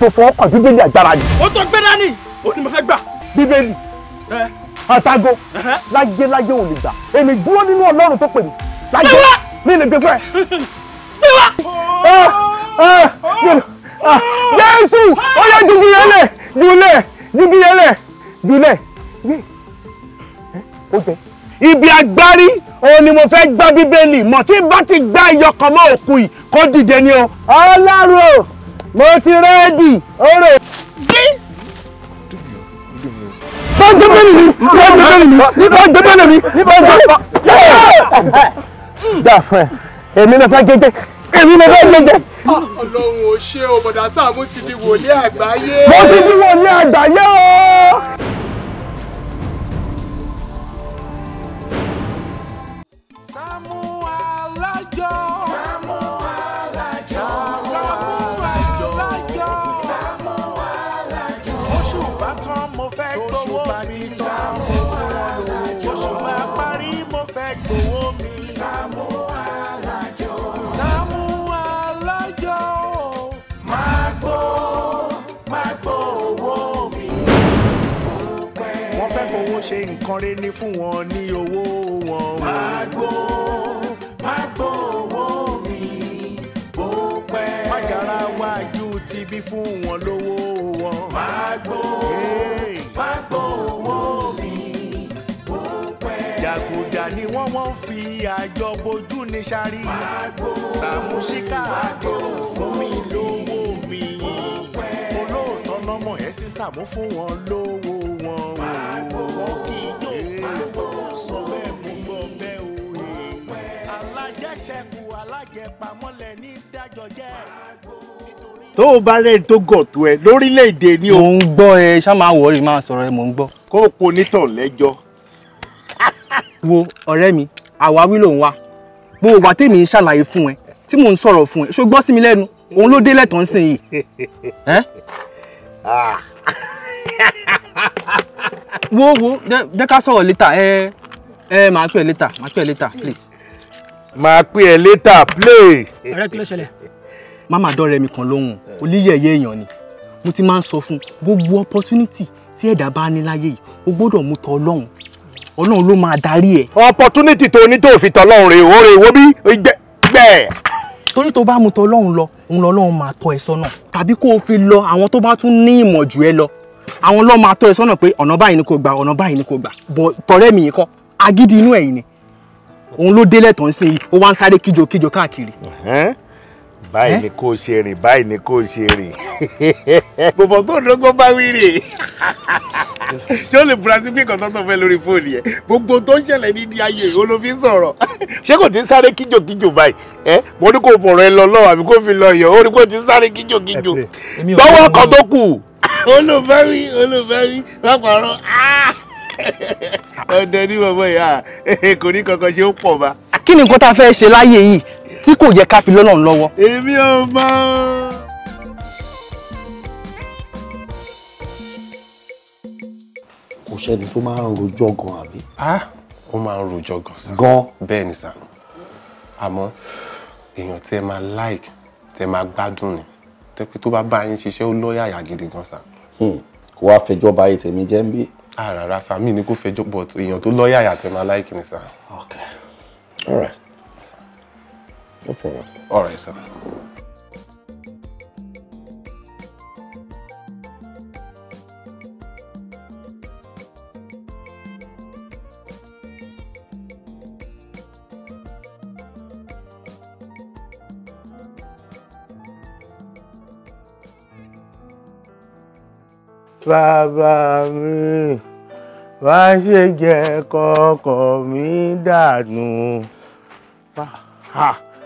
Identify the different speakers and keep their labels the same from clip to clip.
Speaker 1: tó fọwọ́ kàn bíbélì agbára ni.
Speaker 2: Ó tó gbé dání, ó ní mo fẹ́ gbà.
Speaker 1: Bíbélì àtàgò láyé láyé ò lè gbà. Èmi dúró nínú Ọlọ́run tó pè mí. Láyé mi lè gbé fún ẹ.
Speaker 2: Gbé wá.
Speaker 1: Jésù ó yẹ jùbíyẹlẹ jùlẹ jùbíyẹlẹ jùlẹ. Ó jẹ. Ibi agbárí òun ni mo fẹ́ gbá bíbélì mọ̀ tí bá ti gbá iyọkàn mọ́ òkú yìí kó dìde ni o. Ọlọ́run o, mo ti rẹ́ẹ̀dì orò. Bá gbé bẹ́ẹ̀lì mi, bá gbé bẹ́ẹ̀lì mi, bá gbé bẹ́ẹ̀lì mi, bá gbé bẹ́ẹ̀lì mi. Dà fún ẹ, èmi ló fẹ́ jẹjẹ, èmi ló fẹ́ jẹjẹ.
Speaker 3: Ọlọ́run ò ṣe o, bọ̀dá Sàámú ti di wòlíì àgbáyé.
Speaker 1: Mo ti di wòlíì àgbáyé o.
Speaker 3: Sàámú Alájọ. Sàámú Alájọ. Sàámú Alájọ. Sàámú Alájọ. Oṣù bá tán mo fẹ́ gbowó mi. Sàámú Alájọ. Oṣù bá parí mo fẹ́ gbowó mi. Sàámú Alájọ. Sàámú Alájọ. Máa gbó, máa gbó owó mi. Wọ́n fẹ́ fowó ṣe nǹkan rere ní fún wọn ní owó wọn. Máa gbó, máa gbó owó mi. Bó pẹ́. Mágara wájú ti bí fún wọn lówó wọn. Máa gbó, máa gbó owó mi. Bó pẹ́. Jàgùjà ni wọ́n fi àjọ bojú ní sáré. Máa gbó, Sàámú Ṣíkà àdéhùn fún mi lówó mi. Olóòótọ́ lọ́mọ ẹ̀ sí Sàámú fún wọn lówó wọn. Wọ́n kì í jó sọ bẹ́ẹ̀ mú gbọ́ bẹ́ẹ̀ o. Alájẹṣẹ́kù alájẹpamọ́lẹ̀ ní dájọ́ jẹ́.
Speaker 4: Tó o bá rẹ̀ tó gọ̀ tó ẹ lórílẹ̀‐èdè ni o.
Speaker 5: Mò ń gbọ́ ẹ, ṣá máa wọ̀ọ́rì máa sọ̀rọ̀ ẹ, mò ń gbọ́.
Speaker 4: Kó o po nítàn lẹ́jọ́.
Speaker 5: Wo ọ̀rẹ́ mi, àwáwí ló ń wá. Gbogbo ìgbà tèmi ń ṣàlàyé fún ẹ, tí mò ń sọ̀rọ̀ fún ẹ, ṣó gbọ́ sí mi lẹ́nu, òun ló délẹ̀ tó ń sìn yìí. Wo wo jẹ́ ká sọ̀rọ̀ later, ẹ máa pè ẹ́ later, máa pè ẹ́ later, please.
Speaker 4: Máa pè ẹ́ later, play.
Speaker 2: Ọ̀rẹ́ kí ló ṣẹlẹ̀?
Speaker 5: Máma dọ́rẹ́ mi kan lóhùn, oníyẹ̀yẹ́ èèyàn ni. Mo ti máa ń sọ fún gbogbo opportunity tí ẹ̀dá bá ní láyé yìí, o gbọ́dọ̀ mú tọ Ọlọ́run. Ọlọ́run ló máa darí ẹ.
Speaker 4: Opportunity tó ní tó fi tọ Ọlọ́run rè ó rè wo bí gbẹ.
Speaker 5: Torí tó bá mú tọ Ọlọ́run lọ, òun lọ́lọ́run máa tọ́ ẹ sọ́nà. Tàbí kó o fi lọ àwọn tó bá tún ní ìmọ̀ jù ẹ lọ. Àwọn ló máa tọ́ ẹ sọ́nà pé ọ̀nà báyìí ni kò gbà, ọ̀nà báyìí ni kò gbà. Bọ̀ tọ̀rẹ́ mi yìí kọ́, agídí inú ẹ̀yìn ni. Òun ló délẹ̀ tó ń sìn yìí, ó wá ń sáré kíjokíjo káàkiri.
Speaker 4: Báyìí ni kò ṣe rìn, báyìí ni kò ṣe rìn. Bọ̀bọ̀ tó dọ́gbọ́n bá wí rè. Ṣé o lè fura sí pé nǹkan tó fẹ́ lórí fóònù yẹn? Gbogbo tó ń ṣẹlẹ̀ ní ní ayé ìhó ló fi ń sọ̀rọ̀. Ṣé kò ti ń sáré kíjòkíjò báyìí? Ẹ mo ní kò fọ̀rọ̀ ẹ lọ lọ́wọ́ àbí kò fi lọ yọ̀, ó ní kò ti ń sáré kíjòkíjò. Gbọ́wọ́ kan tó kù. Olùfẹ́ wí, olùfẹ́ wí, má parọ́. Ọ̀dẹ ní bọ̀bọ̀ ìyá kò ní kankan ṣe ó pọ̀ bá.
Speaker 5: Kí ni nǹkan tá a fẹ́ ṣe láyé yìí tí kò yẹ ká fi lọ́lọ́run lọ́wọ́?
Speaker 4: Èmi ò mọ̀.
Speaker 6: Kò sẹ́ni tó máa ń rojọ́ gan àbí?
Speaker 7: Ó máa ń rojọ́ gan sá.
Speaker 6: Gan?
Speaker 7: Bẹ́ẹ̀ ni sá. Àmọ́ èèyàn tí ẹ máa like, tí ẹ máa gbádùn ni. Tẹ́pẹ́ tó bá bá yín ṣiṣẹ́ ó lọ́yàyà gidi gan sá.
Speaker 6: Kò wá fẹjọ́ ba ayé tèmi jẹ́ ń bí?
Speaker 7: Rárá sá, mi ní kó fẹjọ́ but èèyàn tó lọ́yàyà tẹ máa like ni sá.
Speaker 6: Okay. All right. No problem.
Speaker 7: All right, sir.
Speaker 4: Bàbá mi, wá ṣe jẹ́ kọ́kọ́ mi dànù.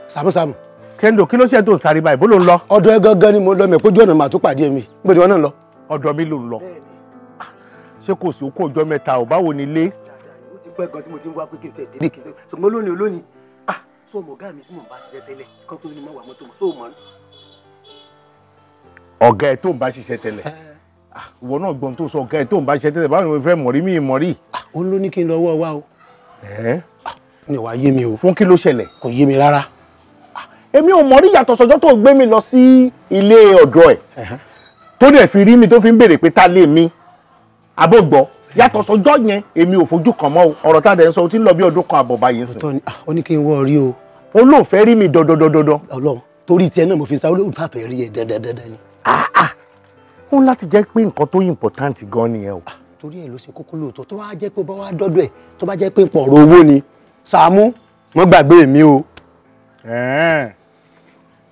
Speaker 8: Sàámú Sàámú.
Speaker 4: Kẹ́ńdò, kí ló ṣe tó sáré báyìí? Bó ló ń lọ?
Speaker 8: Ọ̀dọ̀ ẹ gangan ni mo lọ, mẹ̀kójú ọ̀nà màá tó pàdé mi. Níbo ni wọ́n náà lọ?
Speaker 4: Ọ̀dọ̀ mi ló ń lọ. Ṣé kò sí okó ọjọ́ mẹ́ta ò? Báwo ni ilé?
Speaker 8: Ó ti pẹ́ gan tí mo ti ń wá pé kí n tẹ̀ débí kí n tẹ̀. Ṣùgbọ́n lónìí olónìí, sọ mọ̀ ọ̀gá mi tí mò ń bá ṣiṣẹ́ tẹ́lẹ̀, kọ́ pé ní mo wà mọ́tò mọ́, sóò mọ́.
Speaker 4: Ọ̀gá ẹ tó ń bá ṣiṣẹ́ tẹ́lẹ̀. Ìwọ náà gbọ́n tó sọ ọ̀gá ẹ tó ń bá ṣiṣẹ́ tẹ́lẹ̀, báwo ni mo fẹ́ mọ̀ rí mi mọ̀ rí?
Speaker 8: Òun ló ní kí n lọ wọ́ wá o. Ní wàá yé mi o.
Speaker 4: Fún kí ló ṣẹlẹ̀?
Speaker 8: Kò yé mi rárá.
Speaker 4: Èmi ò mọ̀ rí yàtọ̀ sọ́jọ́ tó gbé mi lọ sí ilé ọ̀dọ̀ ẹ̀. Tó dẹ̀ fi rí mi tó fi ń béèrè pé ta lé mi. Àbógbọ́ yàtọ̀ sọjọ́ yẹn èmi ò fojú kàn mọ́ o. Ọ̀rọ̀ tá a dẹ̀ ń sọ o ti ń lọ bí ọdún kan àbọ̀ báyìí sìn.
Speaker 8: Ó ní kí n wọ́ ọ rí o.
Speaker 4: Ó lóun fẹ́ rí mi dandandandandan.
Speaker 8: Ọlọ́run torí tiẹ̀ náà mo fi sá olóhùn fàfẹ́ rí ẹ dandandandan ni.
Speaker 4: Ó ń láti jẹ́ pé nǹkan tó important gan nìyẹn o.
Speaker 8: Torí ẹ̀ ló ṣe kókó lóòótọ́ tó wá jẹ́ pé bá wá dọ́dọ̀ ẹ̀ tó bá jẹ́ pé pọ̀ ọ̀rọ̀ owó ni Sàámú mọ́ gbàgbé mi o.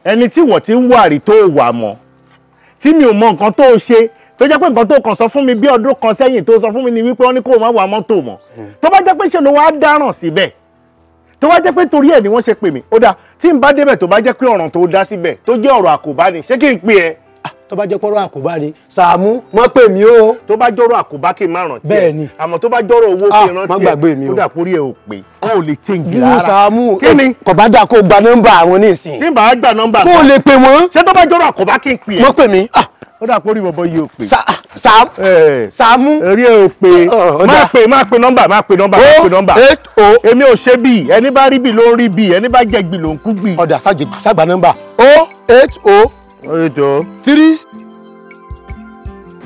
Speaker 4: Ẹni tí wọ́n ti ń wà rí tó wà mọ́ tí mi ò mọ nǹkan tó ṣe tó jẹ́ pé nǹkan tó kàn sọ fún mi bí ọdún kan sẹ́yìn tó sọ fún mi ni wípé wọ́n ní kó o má wà mọ́tò mọ́ tó bá jẹ́ pé ṣe ló wá dáràn síbẹ̀ tó bá jẹ́ pé torí ẹ̀ ni wọ́n ṣe pè mí ó dáa tí n bá débẹ̀ tó bá jẹ́ pé ọ̀ràn tó dá síbẹ̀ tó jẹ́ ọ̀rọ̀ àkóbá ni ṣé kí n pè ẹ́.
Speaker 8: Tó bá jẹ́ pọ́rọ̀ àkóbá ni Sàámú mọ́ pè mí o.
Speaker 4: Tó bá jọ́rọ̀ àkóbá kí n má rántí ẹ̀.
Speaker 8: Bẹ́ẹ̀ni.
Speaker 4: Àmọ́ tó bá jọ́rọ̀ owó kí n rántí ẹ̀.
Speaker 8: Má gbàgbé mi o.
Speaker 4: Ó dà pórí ẹ̀ ò pé ó ò lè change
Speaker 8: Dúró
Speaker 4: rárá.
Speaker 8: Sàámú.
Speaker 4: Kí ni.
Speaker 8: Kò bá dáa kó gba nọ́mbà àwọn nísìn.
Speaker 4: Tí n bá gba nọ́mbà.
Speaker 8: Kó o lè pè wọ́n.
Speaker 4: Ṣé tó bá jọ́rọ̀ àkóbá kí n pè ẹ́.
Speaker 8: Mọ́ pè mí.
Speaker 4: Ó dà pórí bọ̀bọ̀ yìí ò pé.
Speaker 8: Sàámú.
Speaker 4: Orí ẹ̀ ò pé. Má pè nọ́mbà má pè nọ́mbà má pè nọ́mbà. Èmi ò ṣe bí ẹni bá rí bí ló ń rí bí ẹni bá jẹ gbì ló ń kú gbì.
Speaker 8: Ọ̀dà ṣàgbà nọ́mbà 080 3.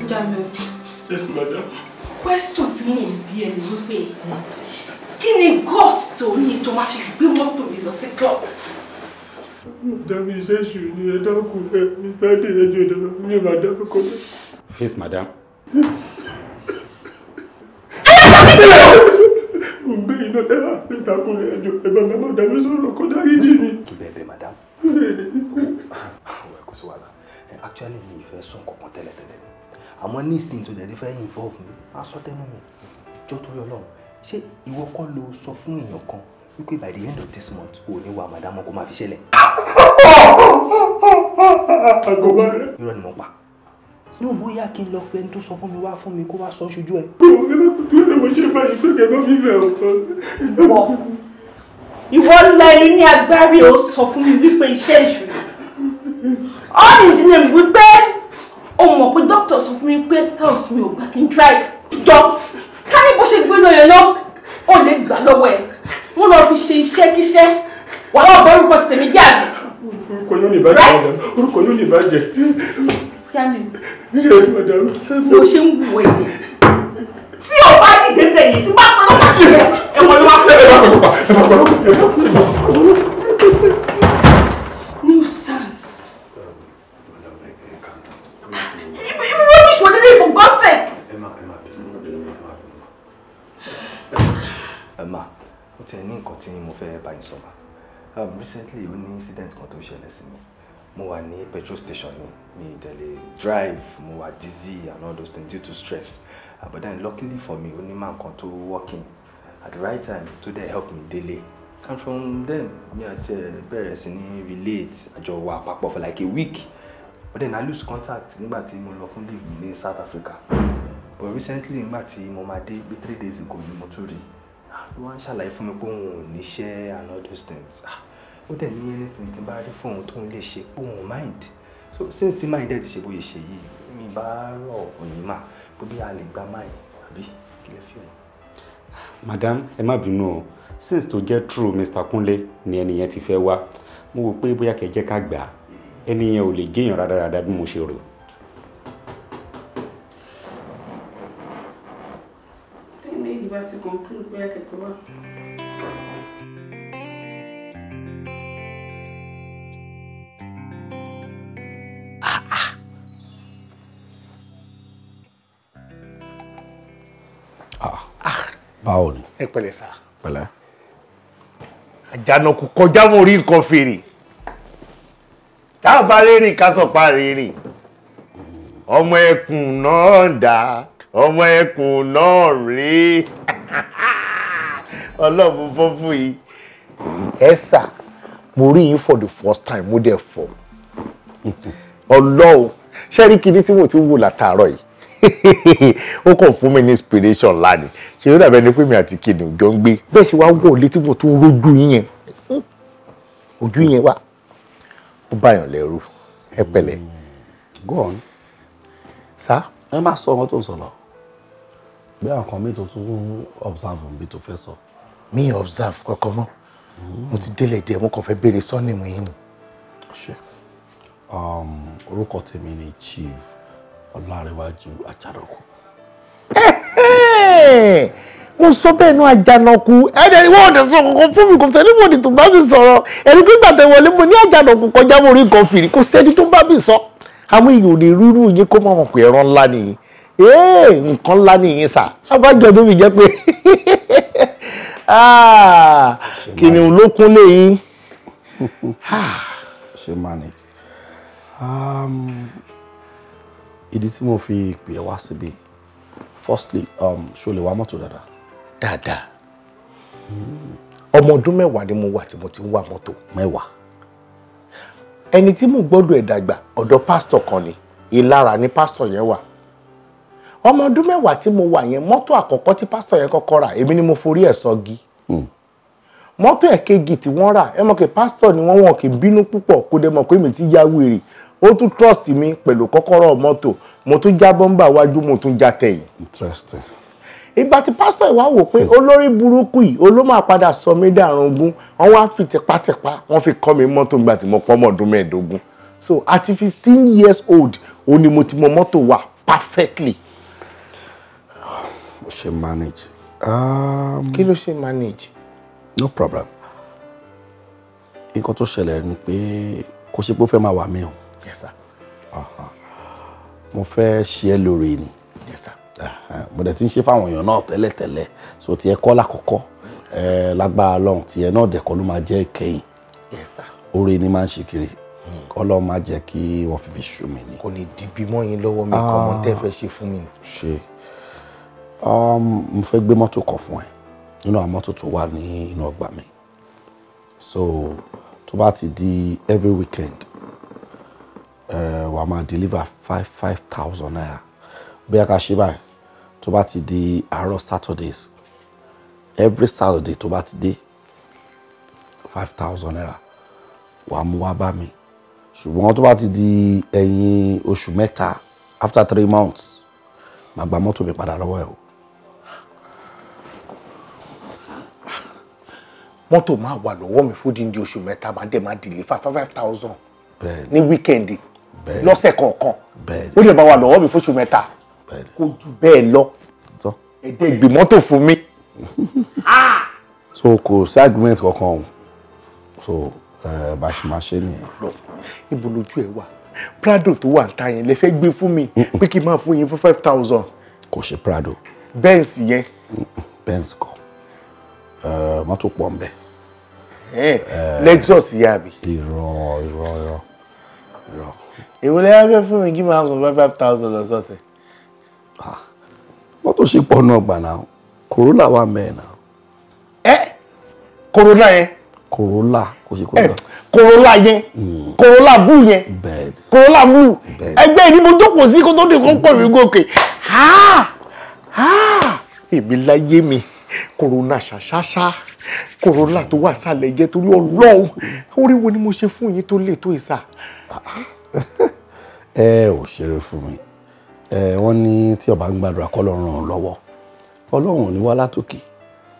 Speaker 9: Jamiu.
Speaker 2: Yes, madam.
Speaker 9: Question tí mò ń bi ẹ́ ni wípé kí ni God tó ní tó máa fi gbé mọ́tò mi lọ sí club?
Speaker 2: Madam, iṣẹ́ ìṣù ni ẹ dákun ẹ Mr. Adé ẹjọ́ ìdáná mi madam kọ́.
Speaker 10: Face, madam.
Speaker 2: Mo gbé iná ẹ wá Mr. Kunle ẹjọ́ ẹ bá mi madam sọ̀rọ̀ kó dáríjì mi.
Speaker 11: Kí bẹ́ẹ̀ bẹ́ẹ̀ madam. Kò sí wàhálà. Actually mi ìfẹ́ sùn kankan tẹ́lẹ̀tẹ́lẹ̀ àmọ́ ní ìsìn tó dẹ̀ ti fẹ́ involve mi má sọ tẹ́nu mi jọ torí Ọlọ́run ṣé ìwọ kọ́ ló sọ fún èèyàn kan wípé by the end of this month ò ní wà madam kó máa fi ṣẹlẹ̀. Irọ́ ni mo pa ní òun bóyá kí n lọ pé ẹni tó sọ fún mi wá fún mi kó wá sọ ṣojú ẹ.
Speaker 9: Ìwọ lẹni ní agbárí ó sọ fún mi wípé iṣẹ́ ìṣù all his name wípé o mọ̀ pé doctor sọ fún mi pé health mi ò gbà kí n drive jọ ká ní bó ṣe gbé lọ yẹn náà ó lè gbà lọ́wọ́ ẹ̀ wọ́n lọ fi ṣe iṣẹ́ kíṣẹ́ wàá wà bọ́ orúkọ ti tèmi jẹ́ àbí.
Speaker 2: Orúkọ yóò ní bàjẹ́ madam orúkọ yóò ní bàjẹ́.
Speaker 9: Jamiu.
Speaker 2: Yes madam.
Speaker 9: Bó ṣe ń wù ẹ́ yẹn tí o bá dìde bẹ̀ yìí tí bá pẹ́ lọ́wọ́ sí ẹ ẹ̀wọ̀n ló wá pẹ́. Nuisance. Rubbish for the day, for God's sake.
Speaker 11: Emma, ó ti ní nǹkan tí mo fẹ́ bá yín sọ ma. Recently, ó ní incident kan tó ṣẹlẹ̀ sí mi. Mo wà ní petrol station ni, mi dẹ̀ lè drive, mo wà dizzy and all those things due to stress. But then luckily for me, ó ní man kan tó working at the right time tó dẹ̀ help me délé. And from then, mi àti ẹ̀ bẹ̀rẹ̀ sí ní relate àjọ wa papọ̀ for like a week. But then I lose contact nígbà tí mo lọ fún leave ní South Africa. But recently nígbà tí mo máa dé bí 3 days ago ni mo tún rí. Ó wá ń ṣàlàyé fún mi pé òun ò níṣẹ́ and all those things. Ó dẹ̀ ní anything tí n bá rí fún òun tóun lè ṣe pé òun ò mind. So since tí mind dẹ̀ ti ṣe bóyá ṣe yìí, mi bá rọ̀ òyìn mà pé bí a lè gba mind àbí kí lè fi òun.
Speaker 10: Madam, ẹ má bínú o. Since tó jẹ́ true Mr. Kunle ni ẹni yẹn ti fẹ́ wá, mo wò pé bóyá kẹ́ jẹ́ ká gbà á. Ẹni yẹn ò lè géèyàn rádaràda bí mo ṣe rò.
Speaker 9: Tẹ́lẹ̀ yìí bá ti conclude bóyá kẹ̀kẹ́ wá.
Speaker 6: Báwo ni.
Speaker 4: Ẹ pẹ̀lẹ́ sá.
Speaker 6: Pẹ̀lẹ́.
Speaker 4: Àjànàkú kọjá mo rí nǹkan fèrè tá a bá rírìn ká sọ pa rírìn ọmọ ẹkùn náà dá ọmọ ẹkùn náà rí ọlọ́run fọ́fún yìí. Ẹ sà mo rí yín for the first time mo dẹ̀ fọ́ ọlọ́run ṣé rí kinní tí mo ti ń wò látàárọ̀ yìí ó kàn fún mi ní inspiration lánìí ṣe ó dàbẹ́ ni pé mi àti kìnìún jọ ń gbé bẹ́ẹ̀ ṣe wá wò létí mo tún rójú yín yẹn ojú yẹn wá ó báyàn lẹ́rù ẹ pẹ̀lẹ́.
Speaker 6: Go on.
Speaker 4: Sá.
Speaker 6: Ẹ má sọ ọmọ tó ń sọ lọ bí àwọn kan mi tó tún observe bí tó fẹ́ sọ.
Speaker 4: Mi observe kankan mọ́ mo ti délẹ̀ díẹ̀ mo kàn fẹ́ béèrè surname yín ni.
Speaker 6: Ṣé orúkọ tèmi ni Chief Ọlárẹ̀wájú Àjànàkú.
Speaker 4: Mo sọ bẹ́ẹ̀ náà, Àjànàkú. Ẹ̀ẹ́dẹ̀ wọ́n ọ̀dẹ̀ sọ kankan fún mi, kò sẹ́ni mo ní tó bá mi sọ̀rọ̀. Ẹni pé gbàtẹ́ wọlé, mo ní Àjànàkú kọjá, mo rí nǹkan fìrí, kò sẹ́ni tó bá mi sọ. Àwọn èèyàn ò lè rúrú yín kó mọ̀ pé ẹran ńlá nìyí, nǹkan ńlá nìyí sà. Abájọ tó fi jẹ́ pé kìnìún ló kún léyìn.
Speaker 6: Ṣe manage. Ìdí tí mo fi pè ẹ́ wá síbí, firstly, ṣo lè wa mọ́tò dáadáa?
Speaker 4: Dáadáa. Ọmọ ọdún 10 ni mo wà tí mo ti ń wa mọ́tò.
Speaker 6: 10.
Speaker 4: Ẹni tí mo gbọ́dọ̀ ẹ̀ dàgbà, ọ̀dọ̀ pásítọ̀ kan ni, Ìlara ni pásítọ̀ yẹn wà. Ọmọ ọdún 10 tí mo wà yẹn, mọ́tò àkọ́kọ́ tí pásítọ̀ yẹn kọ́kọ́ rà, èmi ni mo forí ẹ̀ sọ́gi. Mọ́tò ẹ̀kejì tí wọ́n rà, ẹ mọ̀ pé pásítọ̀ ni wọ́n, wọn kì í bínú púpọ̀, kó dẹ̀ mọ̀ pé mi ti ya wèrè, ó tún trust mi pẹ̀lú kọ́kọ́rọ́ mọ́tò. Mo tún já bọ́mbà wájú, mo tún já tẹ̀yìn.
Speaker 6: Interesting.
Speaker 4: Ìgbà tí pásítọ̀ ìwá wò pé olórí burúkú yìí olómà padà sọ mí dàrún ogún, wọ́n wá fi tipátipá wọ́n fi kọ́ mi mọ́tò nígbà tí mo pọ́ ọmọ ọdún 15. So àti 15 years old ó ní mo ti mọ mọ́tò wà perfectly.
Speaker 6: Ó ṣe manage.
Speaker 4: Kí ló ṣe manage?
Speaker 6: No problem. Nǹkan tó ṣẹlẹ̀ ni pé kò ṣe pé ó fẹ́ máa wà mí o.
Speaker 4: Yes sir.
Speaker 6: Mo fẹ́ ṣe ẹ́ lóore ni.
Speaker 4: Yes sir.
Speaker 6: Mo dẹ̀ ti ń ṣe fáwọn èèyàn náà tẹ́lẹ̀tẹ́lẹ̀, so tiẹ̀ kọ́ lákọ̀ọ́kọ́, lágbára Ọlọ́run, tiẹ̀ náà dẹ̀kọ́ ló máa jẹ́ ìkẹyìn.
Speaker 4: Yes sir.
Speaker 6: Oore ni máa ń ṣe kiri, Ọlọ́run má jẹ́ kí wọ́n fi bí ṣú mi ni.
Speaker 4: Kò ní dìbì mọ́ yín lọ́wọ́, mi kọ́ mọ́ tẹ́ fẹ́ ṣe fún mi.
Speaker 6: Ṣe mo fẹ́ gbé mọ́tò kan fún ẹ nínú àwọn mọ́tò tó wà ní inú ọgbà mi. So tó bá ti di every weekend, wàá máa deliver 5,000 naira. Bóyá ká ṣe báyìí, tó bá ti di àárọ̀ Saturdays, every Saturday tó bá ti dé, 5,000 naira wàá mú wá bá mi. Ṣùgbọ́n tó bá ti di ẹ̀yìn oṣù 3, after 3 months, màá gba mọ́tò mi padà lọ́wọ́ ẹ̀ o.
Speaker 4: Mọ́tò máa wà lọ́wọ́ mi fún díndín oṣù 3, máa dẹ̀ máa deliver 5,000 ní weekend lọ́sẹ̀ kọ̀ọ̀kan, ó lè máa wà lọ́wọ́ mi fóṣù 3, kó jù bẹ́ẹ̀ lọ, ẹ̀dẹ́ ìgbì mọ́tò fún mi.
Speaker 6: So kò sí agreement kankan o, so bá ṣe máa ṣe nìyẹn.
Speaker 4: Ibo lójú ẹ wà? Prado tó wà ń ta yẹn lè fẹ́ gbé fún mi pé kí n máa fún yín fún 5,000.
Speaker 6: Kò ṣe Prado.
Speaker 4: Benz yẹn.
Speaker 6: Benz kọ́, mọ́tò pọ̀ ń bẹ.
Speaker 4: Lexus yẹn àbí.
Speaker 6: Irọ́, irọ́, irọ́, irọ́.
Speaker 4: Èwo lẹ wá fẹ́ fún mi kí n máa sọ 5,000 lọ́sọ̀ọ̀sẹ̀?
Speaker 6: Mọ́tò ṣe pọ̀ náà gbà náà, Corolla wà mẹ́ẹ̀ náà.
Speaker 4: Ẹ Corolla yẹn.
Speaker 6: Corolla kò ṣe Corolla.
Speaker 4: Corolla yẹn, Corolla blue yẹn, Corolla blue. Ẹgbẹ́ ìdí mo jókòó sí kó tó di kó pọ̀ mí gòkè. Èmi láyé mi, Corolla ṣàṣàṣà, Corolla tó wà sálẹ̀ jẹ́ torí Ọlọ́run. Orí wo ni mo ṣe fún yín tó lè tó ìsà?
Speaker 6: Ẹ ò ṣeré fún mi. Wọ́n ní tí ọba ń gbàdúrà kọ́ lọ́run ràn lọ́wọ́. Ọlọ́run ò ní wá látòkè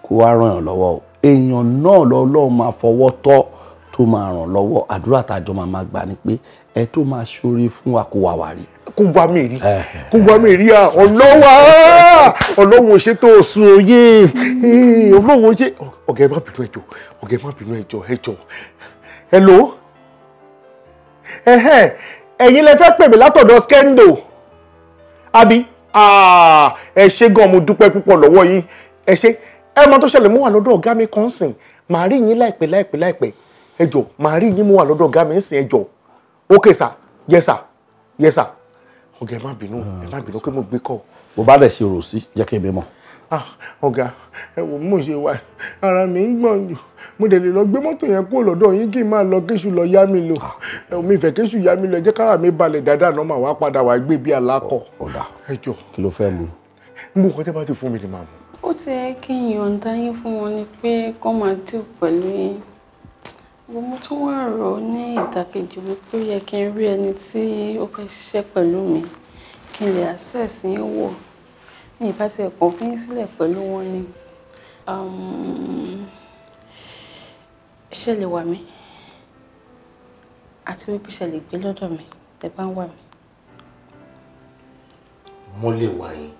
Speaker 6: kó wá ràn yàn lọ́wọ́ o. Èèyàn náà lọ́lọ́run máa fọwọ́ tọ́ tó máa ràn lọ́wọ́. Àdúrà tàjọ máa máa gbà ni pé ẹ tó máa ṣoore fún wa kó wà wá rí.
Speaker 4: Kó wá mi rí, kó wá mi rí. Ọlọ́wà, Ọlọ́run ṣe tó sùn òye, Ọlọ́run ṣe. Ọ̀gá ẹ má bínú, ẹjọ́. Ọ̀gá ẹ má bínú, ẹjọ́, ẹjọ́. Hello, ẹ̀yin lẹ fẹ́ pè mí látọ̀dọ̀ Skendo àbí? Ẹ ṣé gan, mo dúpẹ́ púpọ̀ lọ́wọ́ yín, ẹ ṣé. Ẹ mọ tó ṣẹlẹ̀, mo wà lọ́dọ̀ ọ̀gá mi kan sìn, màá rí yín láìpẹ́ láìpẹ́ láìpẹ́. Ẹ jọ̀ọ́, màá rí yín, mo wà lọ́dọ̀ ọ̀gá mi sìn, ẹ jọ̀ọ́. Ok sir, yes sir, yes sir. Ọ̀gá ẹ má bínú, ẹ má bínú pé mo gbé kọ́.
Speaker 6: Bó bá dẹ̀ ṣe rò sí, jẹ́ kí n bí mọ̀.
Speaker 4: Ọ̀gá ẹ wò, mo ṣe wà, ara mi ń gbọ̀n jù, mo dẹ̀ lè lọ gbé mọ́tò yẹn kúrò lọ́dọ̀ yín kí n máa lọ kéṣù lọ yá mi lò. Mi ìfẹ́ kéṣù yá mi lò, ẹ jẹ́ kára mi balẹ̀ dáadáa náà, màá wá padà wá gbé bí alákọ̀.
Speaker 6: Ọ̀gá,
Speaker 4: ẹ jọ̀ọ́,
Speaker 6: kí ló fẹ́ mu?
Speaker 4: Mo kàn tẹ́ bá ti fún mi ni màá mu.
Speaker 9: Ó ti yẹ kí n yọ̀ǹda yín fún wọn ni pé kó máa deal pẹ̀lú yín. Mo tún wá rò ó ní ìdàkejì wípé ó yẹ kí n rí ẹni tí ó fẹ́ ṣiṣẹ́ pẹ̀lú mi kí n lè access yín wò. Ní ìbáṣepọ̀ fi yín sílẹ̀ pẹ̀lú wọn ni. Ṣé lè wà mí? Àti wípé ṣe lè gbé lọ́dọ̀ mi tẹ́ bá ń wà mí.
Speaker 4: Mo lè wá yín.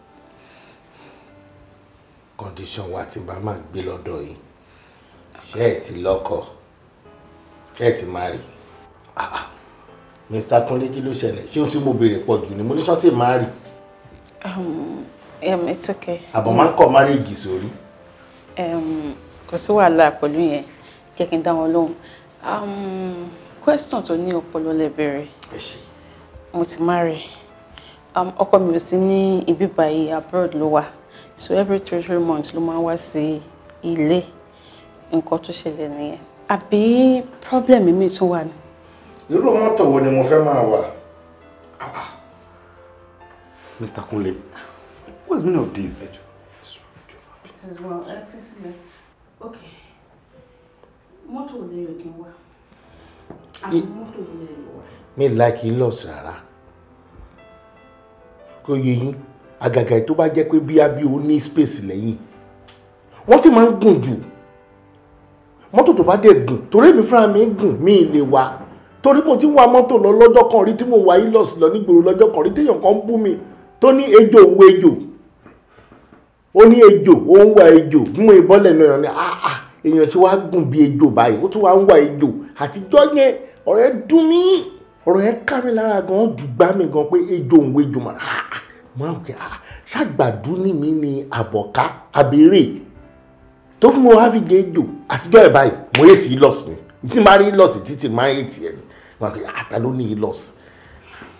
Speaker 4: Condition wa tí bá máa gbé lọ́dọ̀ yìí. Ṣé ẹ ti lọ́kọ? Ṣé ẹ ti marry? Ah ah. Mr. Kunle, kí ló ṣẹlẹ̀? Ṣé ohun tí mo béèrè pọ̀ jù ni? Mo ní ṣọ́ tí marry.
Speaker 9: It's okay.
Speaker 4: Àbọ̀ máa ń kọ́ marriage sórí.
Speaker 9: Kò sí wàhálà pẹ̀lú yẹn, jẹ́ kí n dá wọn lóhùn. Question tó ní ọpọlọ lẹ béèrè.
Speaker 4: Ẹ ṣé.
Speaker 9: Mo ti marry. Ọkọ mi ò sí ní ibi báyìí, abroad ló wà. So every 3 months ló máa ń wá sí ilé. Nǹkan tó ṣẹlẹ̀ nìyẹn. Àbí problem mi tún wà ní?
Speaker 4: Irú mọ́tò wo ni mo fẹ́ máa wà?
Speaker 10: Mr. Kunle, what's the meaning of this?
Speaker 9: It is well, okay. Mọ́tò wo lè yọ kí n wá? Àbí mọ́tò wo lè yọ wá?
Speaker 4: Mi like Hilux rárá. Kò yé yín, àgàgà tó bá jẹ́ pé bí abí o ní space lẹ́yìn. Wọ́n ti máa ń gùn jù. Mọ́tò tó bá dẹ̀ gùn, torí èmi fúnra mi gùn, mi lè wá. Torí mo ti wa mọ́tò lọ lọ́jọ́ kan rí tí mo wà Hilux lọ nígboro lọ́jọ́ kan rí téèyàn kan bú mi tó ní ejò òun wo ejò. Ó ní ejò, ó ń wá ejò, gún ìbọ́lẹ̀ náà ni ah èèyàn tí wàá gùn bí ejò báyìí, ó tún wàá ń wá ejò. Àtijọ́ yẹn, ọ̀rọ̀ yẹn dùn mí, ọ̀rọ̀ yẹn ká mi lára gan, jù gbá mi gan pé ejò òun wo ejò mà. Mo á wò pé ṣàgbàdú ní mi ni àbọ̀ká abèrè tó fún mi wá fi gé ejò. Àtijọ́ ẹ̀ báyìí, mo yé ti Hilux ni. Tí n bá rí Hilux títì máa ń yé tiẹ̀ ni. Mo á pè ata ló ní Hilux.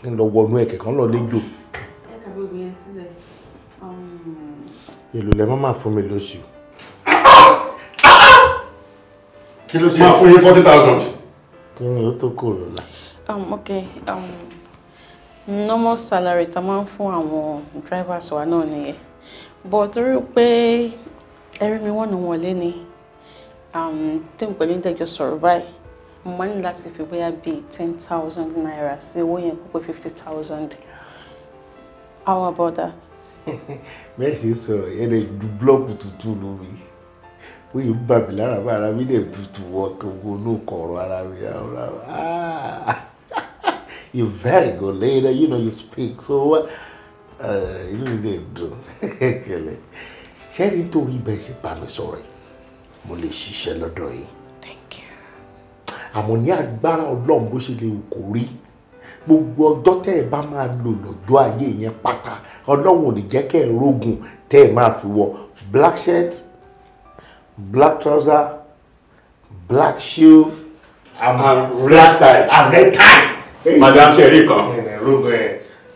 Speaker 4: Ń lọ wọnú ẹ̀kẹ́ kan lọ léjò.
Speaker 9: Ẹ kà gbogbo yẹn sílẹ̀.
Speaker 4: Èlò lẹ má máa fún mi lóṣù. Kí ló ṣe?
Speaker 10: Máa fún yín 40,000.
Speaker 4: Kí ni ó tó kò lọ́la?
Speaker 9: Okay. Normal salary tá máa ń fún àwọn drivers wa náà nìyẹn. But torí pé ẹrí mi wọ́n nù wọ́n lé ni, tí mo pẹ̀lú ìdẹ́jọ́ sọ̀rọ̀ báyìí, mo máa ní láti fi bóyá bíi 10,000 naira sí owó yẹn kó pé 50,000. How about that?
Speaker 4: Bẹ́ẹ̀ ṣe sọ̀rọ̀ yẹn lè ju búlọ́ọ̀kù tuntun lómi. Ó yìí ń bà mí lára bá ara mi lè tutù wọ gbogbo inú kọ̀ọ̀rọ̀ ara mi. You very good lady, you know you speak so well. Inú mi lè dùn kẹlẹ̀. Ṣé nítorí bẹ́ẹ̀ ṣe bá mi sọ̀rọ̀ yìí, mo lè ṣiṣẹ́ lọ́dọ̀ yìí.
Speaker 9: Thank you.
Speaker 4: Àmọ́ ní agbára Ọlọ́run bó ṣe lè wù kó rí. Gbogbo ọjọ́ tẹ́ ẹ bá máa lò lọ́jọ́ ayé yẹn pátá, Ọlọ́run ò ní jẹ́ kẹ́ ẹ rógun tẹ́ ẹ máa fi wọ black shirt, black trouser, black shoe, and
Speaker 10: red tie.
Speaker 4: And red tie.
Speaker 10: Madam ṣe rí kan.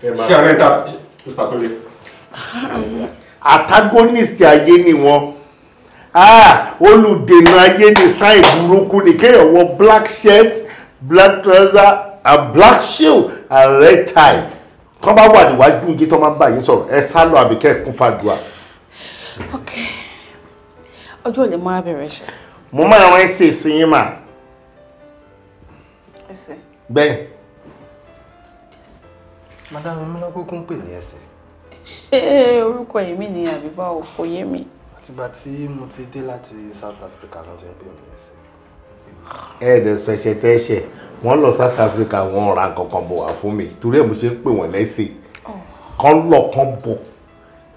Speaker 4: Ṣé
Speaker 10: ọ̀rẹ́ ta Mr. Kunle?
Speaker 4: Antagonist ayé ni wọ́n. Olùdènà ayé ni sáì burúkú ni kéèyàn wọ black shirt, black trouser, a black shoe and red tie. Kọ́ bá wà níwájú igi tó máa ń bá yín sọ̀rọ̀, ẹ sá lọ àbíkẹ́ kún fàdúrà.
Speaker 9: Okay. Ọjọ́ ò lè máa bẹ̀rẹ̀ ṣe.
Speaker 4: Mo máa rán ẹsẹ̀ sí yín mà.
Speaker 9: Ẹsẹ̀.
Speaker 4: Bẹ́ẹ̀.
Speaker 11: Madam, èmi náà kúkú ń pè ní ẹsẹ̀.
Speaker 9: Ṣé orúkọ èmi ni àbí báwo? Kò yé mi.
Speaker 11: Àtìgbà tí mo ti dé láti South Africa ló ti ń pè mí ẹsẹ̀.
Speaker 4: Ẹ̀ẹ́dẹ̀ sọ ẹ̀ṣẹ̀ tẹ́ṣẹ̀, wọ́n lọ South Africa, wọ́n ra nǹkan bọ̀ wá fún mi torí ẹ̀ mo ṣe ń pè wọ́n lẹ́sẹ̀. Kán lọ kán bọ̀,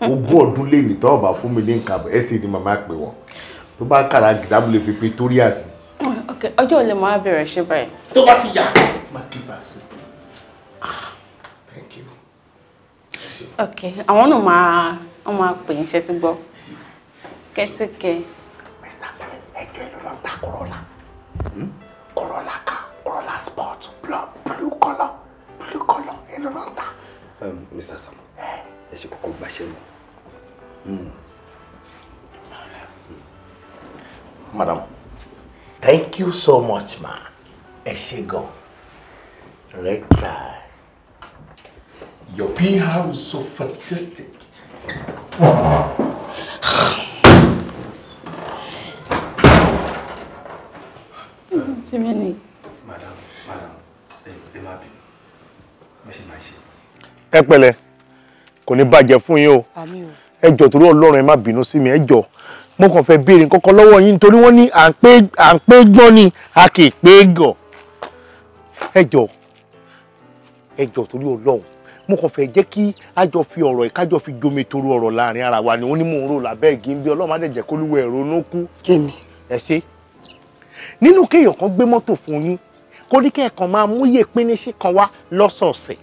Speaker 4: ogún ọdún lè ní tọ́wọ́ bá fún mi ní nǹkan àbọ̀ ẹ̀sìn ni màmá pè wọ́n. Tó bá kàrà gìdá mo lè fi Pretoria sí.
Speaker 9: Ok, ọjọ́ ò lè máa bẹ̀rẹ̀ ṣe báyìí.
Speaker 4: Tó bá ti yá, má kí bá sí. Thank you.
Speaker 9: Ok, àwọn náà máa pè ń ṣe ti gbọ́. Kẹ́tíkẹ́.
Speaker 4: Mr. Kunle, ẹjọ́ ẹ ló lọ ta Corolla. Corolla car, Corolla Sport, blue color, ẹ ló lọ ta.
Speaker 11: Mr. Sam, ẹ ṣe kọ́kọ́ gbaṣẹ́ mi.
Speaker 4: Madam, thank you so much, ma. Ẹ ṣé gan. Red tie. Your PR is so fantastic.
Speaker 11: Madam, ẹ má bínú. Bó ṣe máa ṣe.
Speaker 1: Ẹ pẹ̀lẹ́, kò ní bàjẹ́ fún yín o. Ẹ jọ̀ọ́ torí Ọlọ́run ẹ má bínú sí mi, ẹ jọ̀ọ́. Mo kàn fẹ́ béèrè nǹkan lọ́wọ́ yín nítorí wọ́n ní à ń pé gbọ́n ni a kì í pé gọ̀. Ẹ jọ̀ọ́, ẹ jọ̀ọ́ torí Ọlọ́run. Mo kàn fẹ́ jẹ́ kí a jọ fi ọ̀rọ̀ yìí, ká jọ fi jomi toro ọ̀rọ̀ láàrin ara wa ni. Ó ní mò ń rò lábẹ́ igi bí Ọlọ́run má dẹ̀ jẹ́ kólúwẹ̀ ronú kú.
Speaker 8: Kí ni?
Speaker 1: Ẹ ṣe. Nínú kéèyàn kan gbé mọ́tò fún yín, kó ní kẹ́ẹ̀kan máa múyè pínísí kan wá lọ́sọ̀ọ̀sẹ̀.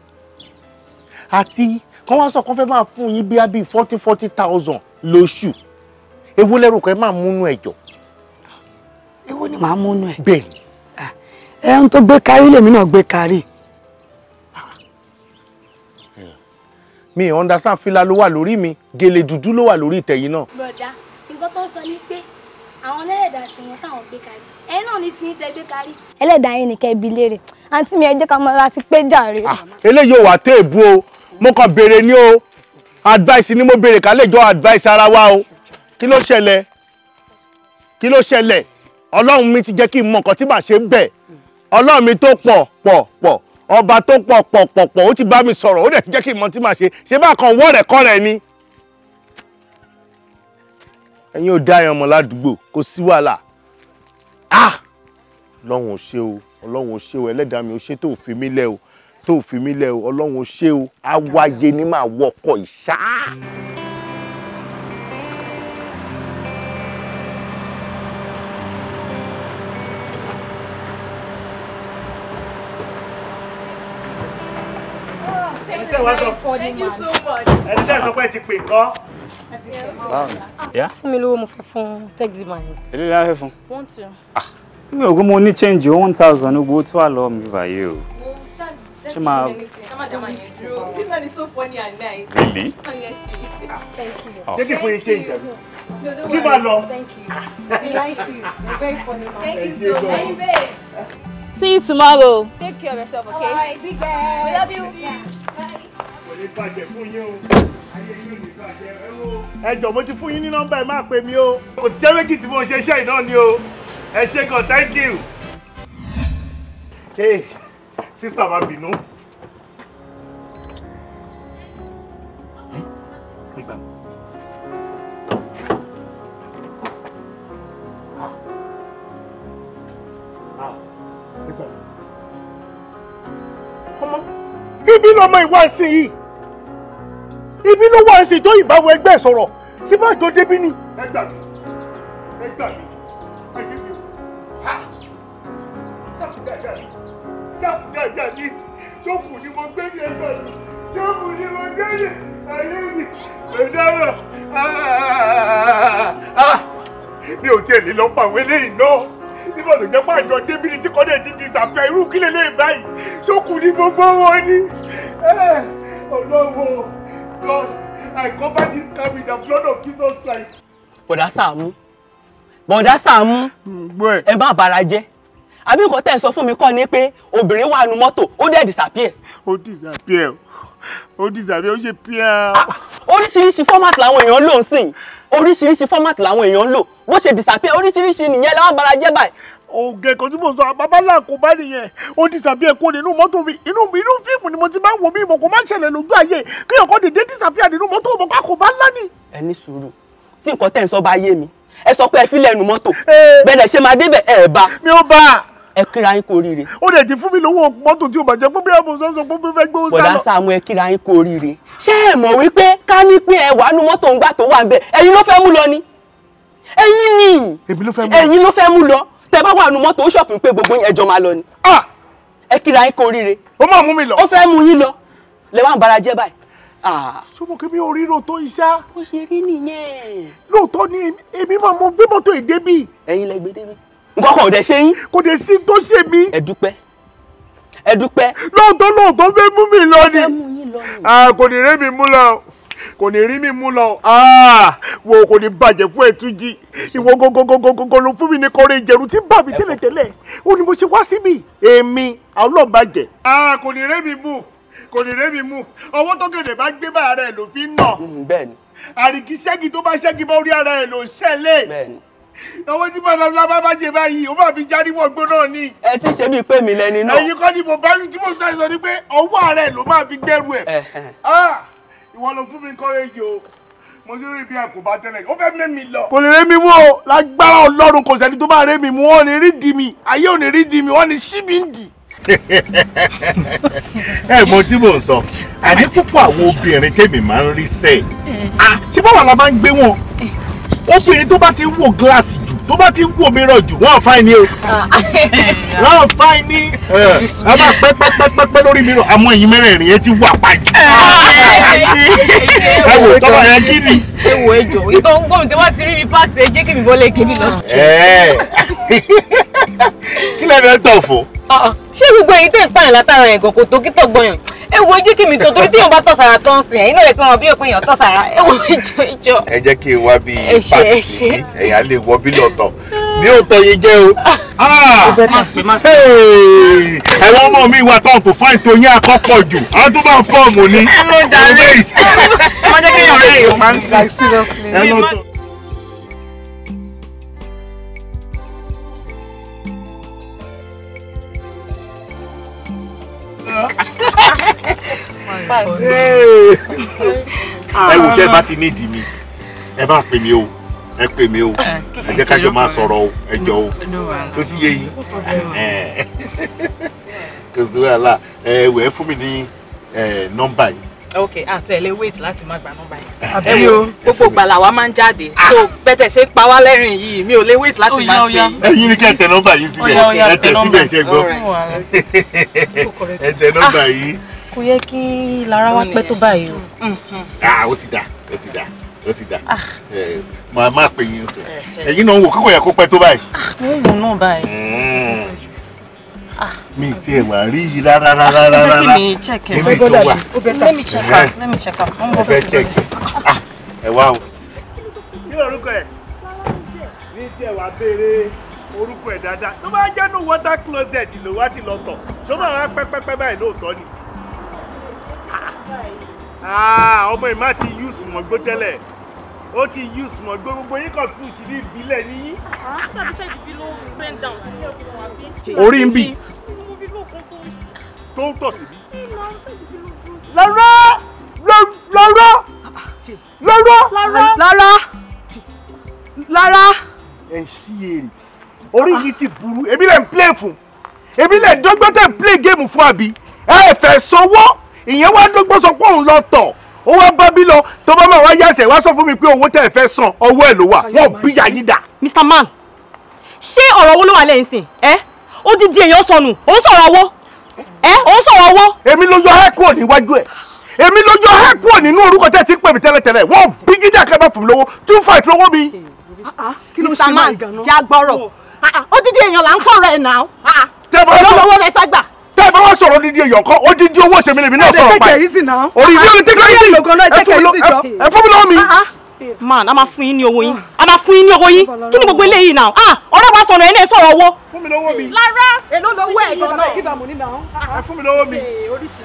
Speaker 1: Àti kan wá sọ kan fẹ́ máa fún yín bíi àbí 40,000 lóṣù. Èwo lẹ́rù kan máa múnú ẹ̀jọ̀.
Speaker 8: Èwo ni màá múnú ẹ̀?
Speaker 1: Bẹ́ẹ̀ ni.
Speaker 8: Ẹ̀hún tó gbé kárí lèmi náà gbé kárí.
Speaker 1: Mi understand, fìlà ló wà lórí mi, gèlè dúdú ló wà lórí ìtẹ̀yìn náà.
Speaker 12: Bọ̀dá, nǹkan tó ń sọ ni pé àwọn ẹlẹ́dàá tí wọ́n táwọn gbé kárí, ẹ̀yin náà ní tiyín tẹ́ gbé kárí. Ẹlẹ́dàá yín nìkẹ́ ibi léèrè, àǹtí mi ẹ jẹ́ ká mọ láti pé jàre.
Speaker 1: Eléyìí ò wá téèbù o, mo kàn béèrè ní o, advice ni mo béèrè ká lè jọ advice ara wa o. Kí ló ṣẹlẹ̀? Kí ló ṣẹlẹ̀? Ọlọ́run mi ti jẹ́ kí n mọ nǹkan tí màá ṣe bẹ̀. Ọlọ́run mi tó pọ̀ pọ̀ pọ̀, ọba tó pọ̀ pọ̀ pọ̀ pọ̀, ó ti bá mi sọ̀rọ̀, ó dẹ̀ ti jẹ́ kí n mọ tí màá ṣe. Ṣé bá kan wọ́ rẹ̀ kọ́ rẹ̀ ni? Ẹ̀yin ò dá ẹran mọ̀ ládùúgbò, kò sí wàhálà. Ah! Ọlọ́run ò ṣe o, Ọlọ́run ò ṣe o, ẹlẹ́dàá mi ò ṣe tó fi mí lẹ̀ o, tó fi mí lẹ̀ o, Ọlọ́run ò ṣe o, awáyé ni màá wọkọ̀ ìṣá.
Speaker 9: Thank you so much.
Speaker 1: Ẹni tẹ́ sọ pé ẹ ti pè kọ́.
Speaker 13: Fún mi lówó mo fẹ́ fún taxi man.
Speaker 10: Èlé la fẹ́ fún.
Speaker 9: 1 2.
Speaker 10: Mi ò gbọ́ mo ní change 1,000 ní gbogbo tó wà lọ́wọ́ mi báyìí o. Ṣé máa.
Speaker 9: This man is so funny and nice.
Speaker 10: Really?
Speaker 9: Honestly. Thank you.
Speaker 1: Ṣé kí fún yín change àbí?
Speaker 9: No, don't
Speaker 1: Kí
Speaker 9: worry.
Speaker 1: máa lọ.
Speaker 9: Thank you. We like you. You're very funny man. Thank you
Speaker 1: Ẹ ṣé
Speaker 9: so
Speaker 1: gan.
Speaker 9: much. See you tomorrow. Take care of yourself, okay? All right, big girl. We love you.
Speaker 1: Kò ní bàjẹ́ fún yín o. Ayé yín ò ní bàjẹ́. Ẹ wo. Ẹ jọ̀ọ́ mo ti fún yín ní nọ́mbà ẹ máa pè mí o. Kò sí jẹ́ méjì tí mo ṣe iṣẹ́ yìí náà ni o. Ẹ ṣé gan, thank you. Hey, sister má bínú. Ẹ gbà mí. Ẹ gbà mí. Ọmọ, ibi lọmọ ìwà ẹ̀sìn yìí. Ibi ló wà ẹ̀sìn tó ìbáwọ̀ ẹgbẹ́ sọ̀rọ̀. Tí bá jọ débí ni. Ẹ gbà mí. Ẹ gbà mí. Ayé mi o. Ha! Dákun mi. Jókòó ni mo gbé ní ẹgbẹ́ mi. Jókòó ni mo gbé ní ayé mi. Mo dára. Mi ò tiẹ̀ lè lọ pa àwọn eléyìí náà. Nígbà tó jẹ́ pé àjọ débí ni tí kọ́dẹ̀ ti disappear irú kí lélẹ́yìí báyìí. Jókòó ni gbogbo wọn ni. Ọlọ́wọ́ God, I cover this car with the blood of Jesus Christ.
Speaker 5: Bọ̀dá Sàámú, Bọ̀dá Sàámú, ẹ má bara jẹ́. Àbí nǹkan tẹ́ ẹ sọ fún mi kọ́ ni pé obìnrin wà nù mọ́tò, ó dẹ̀ disappear.
Speaker 1: Ó disappear, ó disappear, ó ṣe píà.
Speaker 5: Oríṣiríṣi format làwọn èèyàn ń lò ń sìn. Oríṣiríṣi format làwọn èèyàn ń lò. Bó ṣe disappear, oríṣiríṣi nìyẹn làwọn bara jẹ́ báyìí.
Speaker 1: Ògè kan tí mo sọ babalá kò bá nìyẹn, ó disappear kó nínú mọ́tò mi, inú fíìmù ni mo ti máa ń wò mí ìmọ̀ kò má ṣẹlẹ̀ lójú ayé kí ọkọ̀ dèdè disappear nínú mọ́tò ọmọ ká kò bá ńlá ni.
Speaker 5: Ẹ ní sùúrù, tí nǹkan tẹ́ ń sọ bá yé mi, ẹ sọ pé ẹ fi lẹ́nu mọ́tò, bẹ́ẹ̀ ṣe máa débẹ̀ ẹ bá.
Speaker 1: Mi ò bá.
Speaker 5: Ẹ kíra yín kú oríire.
Speaker 1: Ó dẹ̀ ti fún mi lówó mọ́tò tí ó bàjẹ́ pé bí ẹ sọ pé bí fẹ́ gbé ó sá lọ.
Speaker 5: Bọ̀dá Sàámú ẹ kíra yín kú oríire. Ṣé ẹ mọ̀ wípé ká ní pé ẹ wà nú mọ́tò ńgbà tó wà ń bẹ̀, ẹ̀yin ló fẹ́ mú lọ ni? Ẹ̀yin ni. Ẹ̀yin ló fẹ́ mú lọ. Tẹ bá wà nú mọ́tò ó ṣọ̀fún pé gbogbo yín ẹjọ́ máa lọ ni. Ẹ kíra yín kú oríire.
Speaker 1: Ó máa mú mi lọ.
Speaker 5: Ó fẹ́ mú yín lọ. Lẹ wá ń bara jẹ́ báyìí.
Speaker 1: Ṣé mo kí mi ò ríro tó iṣẹ́?
Speaker 5: Bó ṣe rí nìyẹn.
Speaker 1: Lóòótọ́ ni èmi máa mọ gbé mọ́tò èdè bí.
Speaker 5: Ẹ̀yin lẹ gbé débi. Nǹkan kan ò dẹ̀ ṣe yín.
Speaker 1: Kò dẹ̀ sí tó ṣe mí.
Speaker 5: Ẹ dúpẹ́. Ẹ dúpẹ́.
Speaker 1: Lóòótọ́ lóòótọ́ fẹ́ mú mi lọ ni.
Speaker 5: Ó fẹ́ mú yín lọ ni.
Speaker 1: Kò ní rí mi mú lọ. Kò ní rí mi mú lọ. Wo kò ní bàjẹ́ fún Ẹ̀túnjí. Ìwọ gógógógógó ló fún mi ní kọrin ìjẹ̀rù tí ń bà mí tẹ́lẹ̀tẹ́lẹ̀. Ó ní mo ṣe wá síbí. Èmi àwọn ọlọ́ọ̀bàjẹ́. Kò ní rí mi mú. Kò ní rí mi mú. Ọwọ́ tó gèdè bá gbé bá ara ẹ̀ ló fi ń nà.
Speaker 5: Bẹ́ẹ̀ni.
Speaker 1: Àrìkí ṣẹ́gi tó bá ṣẹ́gi bá orí ara ẹ̀ ló ṣẹlẹ̀.
Speaker 5: Bẹ́ẹ̀ni.
Speaker 1: Ọwọ́ tí bàbá bá bá ṣe báyìí, ó máa fi járí wọ̀gbó náà ni.
Speaker 5: Ẹ ti ṣe bíi pé mi lẹni náà.
Speaker 1: Ẹ̀yin kọ́ ni mo bá tí mo sọ ni pé ọwọ́ ara ẹ̀ ló máa fi gbẹ́rù ẹ̀. Ìwọ ló fún mi kọ́rẹ́jì o. Mo ti rí bí àkóbá tẹ́lẹ̀. Ó fẹ́ mẹ́mi lọ. Kò lè rémi mú o. Lágbára Ọlọ́run kò sẹ́ni tó bá rémi mú. Wọ́n ní rí di mi. Ayé ò ní rí di mi. Wọ́n ní ṣí mi ń dì. Ẹ mọ tí mò ń sọ, àní púpọ̀ àwọn obìnrin tèmi máa ń rí sẹ́ẹ̀. Ṣé báwa la máa ń gbé wọn? Obìnrin tó bá ti ń wo gíláàsì jù, tó bá ti ń wo mìíràn jù, wọ́n fáìn ní o. Wọ́n fáìn ní. A máa pẹ́ pẹ́ pẹ́ pẹ́ pẹ́ lórí mìíràn, àmọ́ ẹ̀yin mẹ́rẹ̀ẹ̀rin yẹn ti wà pàjù. Ẹ wò tọ́lá yẹn kí ni.
Speaker 14: Ẹ wo ejò, ìtọ́ ń gbọ́ mi tí wọ́n ti rí mi pàtì, ẹ jẹ́ kí mi bọ́lé kébì lọ.
Speaker 1: Kí lẹ fẹ́ tọ̀ fún?
Speaker 14: Ṣé gbogbo ẹ̀yin tẹ́ ń pààyàn látara ẹ̀ gan kò tó kí tọ̀ gbọ̀yàn? Ẹ wo jẹ́ kí mi tó torí téèyàn bá tọ̀ sára tó ń sìn ẹ̀yin náà lè tún wọn bí òpin èèyàn tọ̀ sára. Ẹ wo ìjọ ìjọ.
Speaker 1: Ẹ jẹ́ kí n wá bí pàtì ẹ̀yà lè wọ bí lọ́tọ̀ bí ó tọ́ yín jẹ́ o. Ẹ̀wọ̀n ọmọ mi wà tán tó fáìn tó yín akọ́pọ̀ jù àwọn tó bá ń fọ́ọ̀mù ni.
Speaker 13: Má jẹ́ kéèyàn rẹ̀ yóò máa ń like seriously.
Speaker 1: Ẹ lọ́tọ̀. Ẹ wò jẹ́ bá ti nídìí mi, ẹ bá pè mí o, ẹ pè mí o, ẹ jẹ́ kájọ máa sọ̀rọ̀ o, ẹ jọ o, tó ti yé yín. Kò sí wàhálà. Ẹ wẹ̀ fún mi ní nọ́mbà yìí.
Speaker 9: Ok, àtẹ̀lé wait láti má gba nọ́mbà yìí. Ẹ wo gbogbo ìgbà làwa máa ń jáde, so bẹ́tẹ̀ ṣe ń pa wá lẹ́rìn yìí, mi ò lè wait láti má pè yín.
Speaker 1: Ẹ̀yin ni kẹ́ ẹ tẹ nọ́mbà yìí síbẹ̀, ẹ tẹ síbẹ̀ ṣe gbọ́, ẹ tẹ nọ́mbà yìí.
Speaker 13: Kò yẹ kí Lára wá pẹ́ tó báyìí o.
Speaker 1: Ó ti dà, ó ti dà, ó ti dà. Màá má pè yín sìn. Ẹ̀yin náà ń wò kíkọ̀ yẹ kó pẹ́ tó báyìí.
Speaker 13: Mo ń wò náà báyìí.
Speaker 1: Mi ti ẹ̀ wá rí yìí rárá rárá rárá.
Speaker 13: Jẹ́ kí mi check ẹ̀.
Speaker 1: Níbi tó wà.
Speaker 13: Let me check her, let me check her.
Speaker 1: Ẹ fẹ́ check ẹ̀. Ẹ wá o. Kí lorúkọ ẹ̀? Ní tí ẹ wá béèrè orúkọ ẹ̀ dáadáa. Tó bá jẹ́ nù water closet ló wá ti lọ tọ̀. Ṣé ó máa wá pẹ́pẹ́pẹ́ báyìí lóòótọ́ ni? Ọmọ ìmá ti use mọ̀gbó tẹ́lẹ̀, ó ti use mọ̀gbó, gbogbo yín kàn tún sí ní ìbílẹ̀ níyí. Orí ń bì tó ń tọ̀ síbí. Lára Lára Lára
Speaker 13: Lára Lára.
Speaker 1: Ẹ ṣí èrè, orí yìí ti burú, èmi lè ń play fún, èmi lè dọ́gbọ́n tẹ̀ ń play game fún àbí ẹ fẹ́ sanwó. Ìyẹn wá dọ́gbọ́n sọ pé òun lọ tọ̀, ó wá bá bí lọ, tó bá máa wá yàsẹ̀ wá sọ fún mi pé owó tẹ́ ẹ fẹ́ san ọwọ́ ẹ̀ ló wà, wọ́n bí yà yín dà.
Speaker 9: Mr. Man, ṣé ọ̀rọ̀ owó ló wà lẹ́yìn sìn? Ẹ́ odidi èèyàn sọnù, ó ń sọ̀rọ̀ owó. Ẹ́ ó ń sọ̀rọ̀ owó.
Speaker 1: Èmi ló yọ ẹ́ kúrò níwájú ẹ̀, èmi ló yọ ẹ́ kúrò nínú orúkọ tẹ́ ti ń pè mí tẹ́lẹ̀tẹ́lẹ̀, wọ́n bí gídà kẹ́ bá fún mi lówó 2.5 lówó mi.
Speaker 9: Mr. Man, jágbọ́rọ̀, odidi èèyàn là ń sọ̀rọ̀ ẹ̀ náà, olówó lẹ fẹ́ gbà.
Speaker 1: Tẹ́ ẹ bá wá sọ̀rọ̀ odidi èèyàn kan, odidi owó tèmi lèmi náà sọ̀rọ̀ pa ẹ̀. Orí ìdí orí tẹ́kẹ̀ yìí ẹ fún mi lọ́wọ́ mi.
Speaker 9: Man, a máa fún yín ní owó yín, a máa fún yín ní owó yín, kí ni gbogbo eléyìí náà? Ọ̀rẹ́ wa sọ̀rọ̀ ẹ̀ náà sọ̀rọ̀ owó.
Speaker 1: Fún mi lọ́wọ́ mi.
Speaker 9: Lára èló lówó ẹ̀ gan-an.
Speaker 1: Ẹ fún mi lọ́wọ́ mi.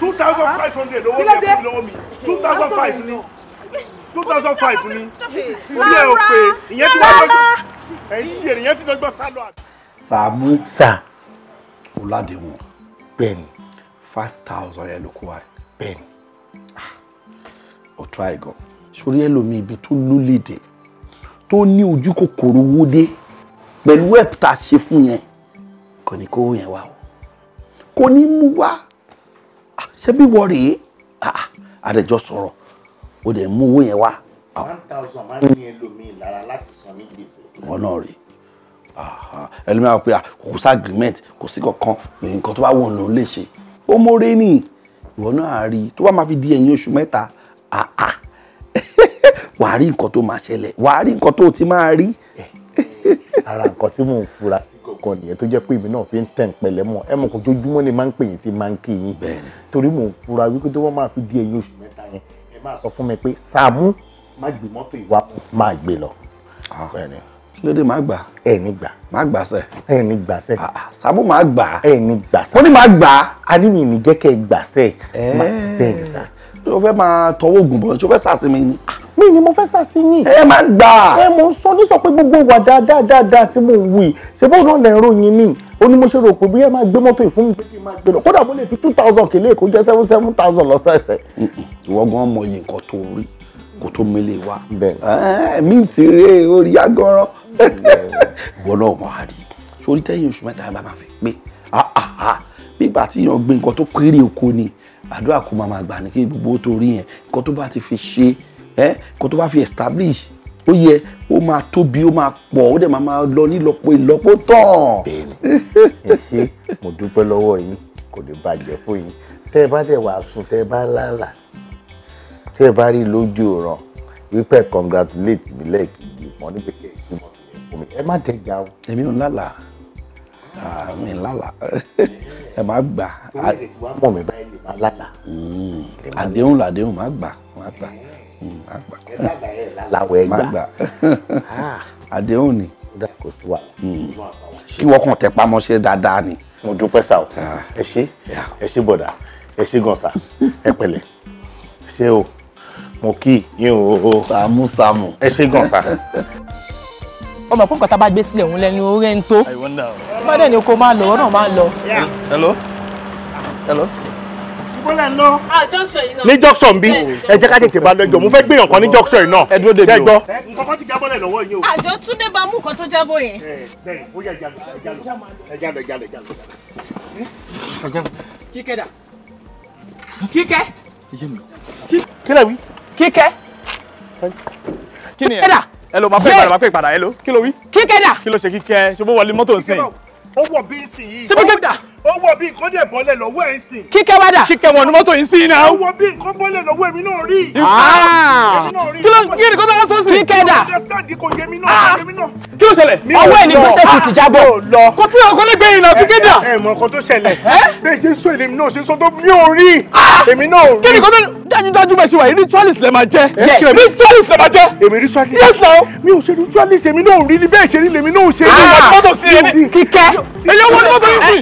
Speaker 1: 2,500 lówó mi, ẹ fún mi lọ́wọ́ mi. 2,500 ni. 2,500 ni. Orí ẹ̀ ò pé ìyẹn ti wá dọ́gbọ́n. Ẹ̀ ń ṣe ìyẹn ti dọ́gbọ́n sálọ.
Speaker 6: Sàámú.
Speaker 8: Sà.
Speaker 6: Ọ̀làdéwọ̀n.
Speaker 8: Bẹ́ẹ̀ni.
Speaker 6: 5,000 yẹn ló kó wa.
Speaker 8: Bẹ́ẹ̀ni.
Speaker 6: Ó try gan. Sórí ẹlòmíì ibi tó lólèdè tó ní ojú kòkòrò owó dé pẹ̀lú ẹ̀p tá a ṣe fún yẹn kò ní kó yẹn wá o, kò ní mú wá. Ṣé bí wọ́n rèé àdẹ̀jọ́ sọ̀rọ̀ ó dẹ̀ mú owó yẹn wá.
Speaker 1: 1,000 máa ń ní ẹlòmíì lára láti san ní gbèsè.
Speaker 6: Ìwọ náà rèé ẹlòmíì àwọn pé kò sí agreement, kò sí kankan, nǹkan tó bá wọ̀ ló ń lè ṣe. Ó mórè ní ìwọ náà rí tó bá máa fi di ẹ̀yìn oṣù mẹ́ta, wàá rí nǹkan tó máa ṣẹlẹ̀, wàá rí nǹkan tó ti máa rí.
Speaker 8: Ara nǹkan tí mò ń fura sí kankan nìyẹn tó jẹ́ pé èmi náà fi ń tẹ̀ ń pẹ̀lẹ́ mọ́ ẹ mọ̀ kó ojoojúmọ́ ni máa ń pè yín tí máa ń kí yín, torí mò ń fura wípé tó wọ́n máa fi di ẹ̀yìn oṣù mẹ́ta yẹn ẹ máa sọ fún mi pé Sàámú má gbé mọ́tò ìwà máa gbé lọ.
Speaker 6: Kí ló dé má gbà?
Speaker 8: Ẹ ní gbà.
Speaker 6: Má gbà sẹ.
Speaker 8: Ẹ ní gbà sẹ.
Speaker 6: Sàámú má gbà.
Speaker 8: Ẹ ní gbà sẹ.
Speaker 6: Mo ní má gbà.
Speaker 8: A ní mi ní jẹ́ kẹ́ ẹ gbà sẹ. Bẹ́ẹ̀ ni sà.
Speaker 6: Ṣé o fẹ́ máa tọwọ́ ògùn bọ̀? Ṣé o fẹ́ sàsí mi ni?
Speaker 8: Mi ni mo fẹ́ sàsí yín.
Speaker 6: Ẹ má gbà.
Speaker 8: Ẹ mo ń sọ ní sọ pé gbogbo wà dáadáa tí mò ń wí ṣe bó náà lè ròyìn mi, ó ní mo ṣe rò pé bí ẹ máa gbé mọ́tò ìfún mi pé kí n máa gbé lọ, kódà mo lè fi 2,000 kìlé kó jẹ́ 7,000 lọ́sẹ̀ẹ̀sẹ̀.
Speaker 6: Ìwọ gan mọ iye nǹkan tó rí kó tó mélé wa. Mi ti rí orí agánran. Ìwọ náà máa rí sórí tẹ́yìn oṣù mẹ́ta bá máa fi pé Bí ìgbà tí èèyàn gbé nǹkan tó kéré oko ni, àdúrà kó máa gbà ní kí gbogbo tó rí yẹn, nǹkan tó bá ti fi ṣe, nǹkan tó bá fi establish, ó yẹ ó máa tóbi, ó máa pọ̀, ó dẹ̀ máa lọ nílọ́po ìlọ́po tán.
Speaker 8: Bẹ́ẹ̀ni, ẹ ṣé, mo dúpẹ́ lọ́wọ́ yín, kò ní bàjẹ́ fún yín. Tẹ́ ẹ bá dẹ̀ wàá sùn, tẹ́ ẹ bá lálà, tẹ́ ẹ bá rí lójú ọ̀ràn wípé congratulate mi lẹ́ẹ̀kejì mọ́ níbi kẹ́ ẹ gbé mọ́tò yẹn fún mi, ẹ má dẹ̀jà o.
Speaker 6: Èmi ò lálà, mi lálà, ẹ má gbà.
Speaker 8: Torí ẹ̀ tí wàá mọ̀ mí báyìí lè má lálà.
Speaker 6: Àdéhùn làdéhùn, má gbà, má gbà.
Speaker 8: Láwọ̀ ẹ gbà.
Speaker 6: Àdéhùn ni. Kí wọ́n kàn tẹpá mọ́ṣẹ́ dáadáa ni.
Speaker 8: Mo dúpẹ́ sá o, ẹ ṣé, ẹ ṣé bọ̀dà, ẹ ṣé gan sá, ẹ pẹ̀lẹ́, ṣé o, mo kí yín o.
Speaker 6: Sàmú sàmú.
Speaker 8: Ẹ ṣé gan sá.
Speaker 13: Ọmọ pé nǹkan tá a bá gbé sílẹ̀ òun lẹ́nu orí ẹ̀ ń tó. Tí bá dẹ̀ ní kó máa lọ, ọ̀rọ̀ náà máa lọ.
Speaker 1: Hello? Hello?
Speaker 9: Junction yìí náà.
Speaker 1: Ní junction bí ẹ jẹ́ ká tètè bá lọ́jọ́, mo fẹ́ gbéyàn kan ní junction yìí náà. Ẹ dúró dè mí o. Nǹkan kan ti jábọ́lẹ̀ lọ́wọ́ yìí o.
Speaker 9: Àjọ Túndé bá mú nǹkan tó jábọ́ yẹn.
Speaker 1: Bẹ́ẹ̀ ó yá, ẹja lọ, ẹja lọ, ẹja lọ, ẹja lọ.
Speaker 5: Kíkẹ́ dà. Kíkẹ́.
Speaker 1: Kí lẹ wí?
Speaker 5: Kíkẹ́.
Speaker 15: Kí ni ẹ? Ẹ lọ máa pè padà, máa pè padà, ẹ lọ. Kí ló wí?
Speaker 5: Kíkẹ́ dà.
Speaker 15: Kí ló ṣe Kíkẹ́? Ṣé bó wọlé mọ́tò sí?
Speaker 1: Ó wọ̀ bí ń sìn yìí.
Speaker 15: Ṣé Kíkẹ́ dà?
Speaker 1: Ó wọ̀ bí nǹkan dẹ̀ bọ́lẹ̀ lọ́wọ́ ẹ̀ ń sìn.
Speaker 5: Kíkẹ́ wá dà.
Speaker 15: Kíkẹ́ wọnú mọ́tò yìí sí náà.
Speaker 1: Ó wọ̀ bí nǹkan bọ́lẹ̀ lọ́wọ́ èmi náà rí.
Speaker 15: Kí ló kí ni kó tó wá sọ́ọ̀sì?
Speaker 5: Kíkẹ́ dà.
Speaker 15: Kí ló ṣẹlẹ̀?
Speaker 5: Ọwọ́ ẹ̀ ní gbèsè sì ti jábọ̀.
Speaker 15: Kò sí ọkọ lẹ́gbẹ̀ẹ́ yìí náà, Kíkẹ́ dà.
Speaker 1: Ẹ mọ nǹkan tó ṣẹlẹ̀. Bẹ́ẹ̀ ṣe ń sọ èmi náà ṣe ń sọ tó mi ò rí. Èmi náà rí.
Speaker 15: Kí ni kó tó dájúdájú bẹ́ẹ̀ ṣe wà yìí, ritualist lẹ máa jẹ́. Ritualist lẹ máa jẹ́.
Speaker 1: Èmi ritualist.
Speaker 15: Yes now.
Speaker 1: Mi ò ṣe ritualist, èmi náà rí ni bẹ́ẹ̀ ṣe rí lèmi náà ṣe rí.
Speaker 15: Èmi wọ mọ́tò sí ẹni.
Speaker 5: Kíkẹ́.
Speaker 15: Èmi wọ mọ́tò yìí sí.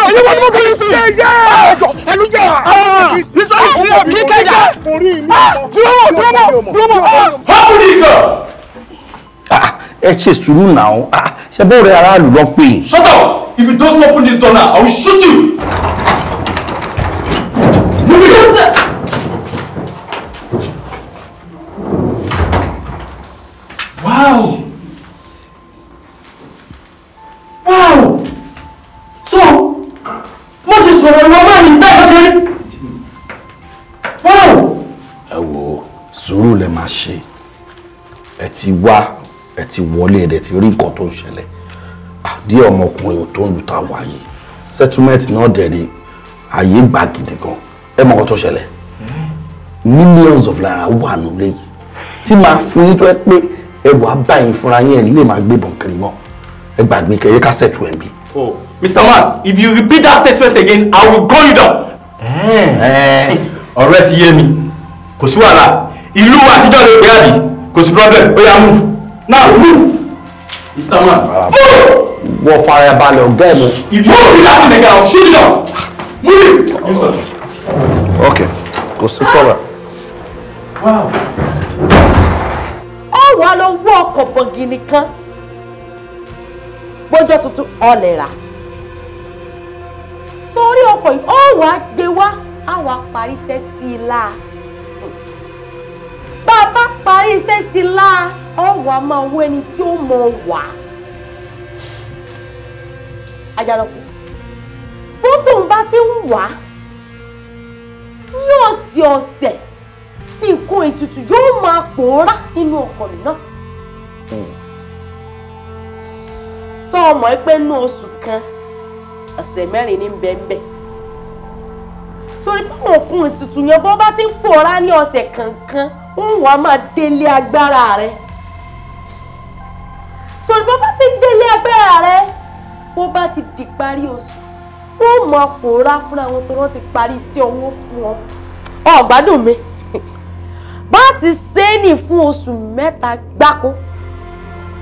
Speaker 15: Èmi wọ mọ́tò yìí sí.
Speaker 5: Kíkẹ́ dà.
Speaker 15: Dúró mọ́, dúró mọ́.
Speaker 6: Ẹ ṣe sùúrù náà, ṣe bó rẹ aráàlú lọ pè é.
Speaker 2: Shut up! If you don't open this door now, I will shoot you! Move it! Wow!
Speaker 5: Wow! So, mo ṣe sọ̀rọ̀ ìwọ máa ní bẹ́ẹ̀ ṣe rí. Wow!
Speaker 6: Ẹ wo, sùúrù lẹ máa ṣe. Ẹ ti wá, ẹ ti wọlé, ẹ ti rí nǹkan tó ń ṣẹlẹ̀. Díẹ̀ ọmọkùnrin ò tó ń lu ta wáyé. Settlement náà dẹ̀ rí ààyè gbà gidi gan. Ẹ mọ nǹkan tó ṣẹlẹ̀. Millions of naira wà nílé yìí. Tí máa fún yín tó ẹ pé ẹ wàá báyìí fúnra yín, ẹ nílé máa gbébọn kiri mọ́. Ẹ gbàgbé kẹyẹ ká ṣètò ẹ̀ bí.
Speaker 2: Oh, Mr. Man, if you repeat that statement again, I will gun you down. Ọ̀rẹ́ ti yé mi, kò sí wàhálà. Ìlú àtijọ́ ló pé àbí, kò sí problem, ó yá move. Now move! Mr. Man, move!
Speaker 6: Wọ́n fara balẹ̀ ọ̀gá ẹ̀ mú.
Speaker 2: If you repeat that thing again, I will shoot you down. Move it! You sir.
Speaker 6: Okay, kò sí problem.
Speaker 2: Wow.
Speaker 9: Ó wàá lọ wọ ọkọ̀ bọ̀gìnì kan. Bójọ́ tuntun ọ̀lẹ̀ rà. Sórí ọkọ̀ yìí, ó wàá gbé wá, á wàá parí iṣẹ́ sí i láa. Bá a bá parí iṣẹ́ sí i láa, ó wàá máa wọ ẹni tí ó mọ̀ wá. Àjànàkú, bó tóun bá ti ń wá, ní ọ̀sẹ̀ ọ̀sẹ̀, nǹkan ètùtù yóò máa pòórá nínú ọkọ̀ mi náà. Sọ ọmọ ẹ pé nínú oṣù kan, ọ̀sẹ̀ mẹ́rin ní bẹ́ẹ̀nbẹ́ẹ̀. Sórí báwọn òkun ètùtù yẹn bó bá ti ń pòórá ní ọ̀sẹ̀ kankan, ń wàá máa délé agbára rẹ. Sórí bó bá ti ń délé agbára rẹ, bó bá ti di parí oṣù, ó máa pòórá fúnra wọn tó wọ́n ti parí sí owó fún ọ. Ó gbádùn mi. Bá ti ṣe é nì fún oṣù mẹ́ta gbáko,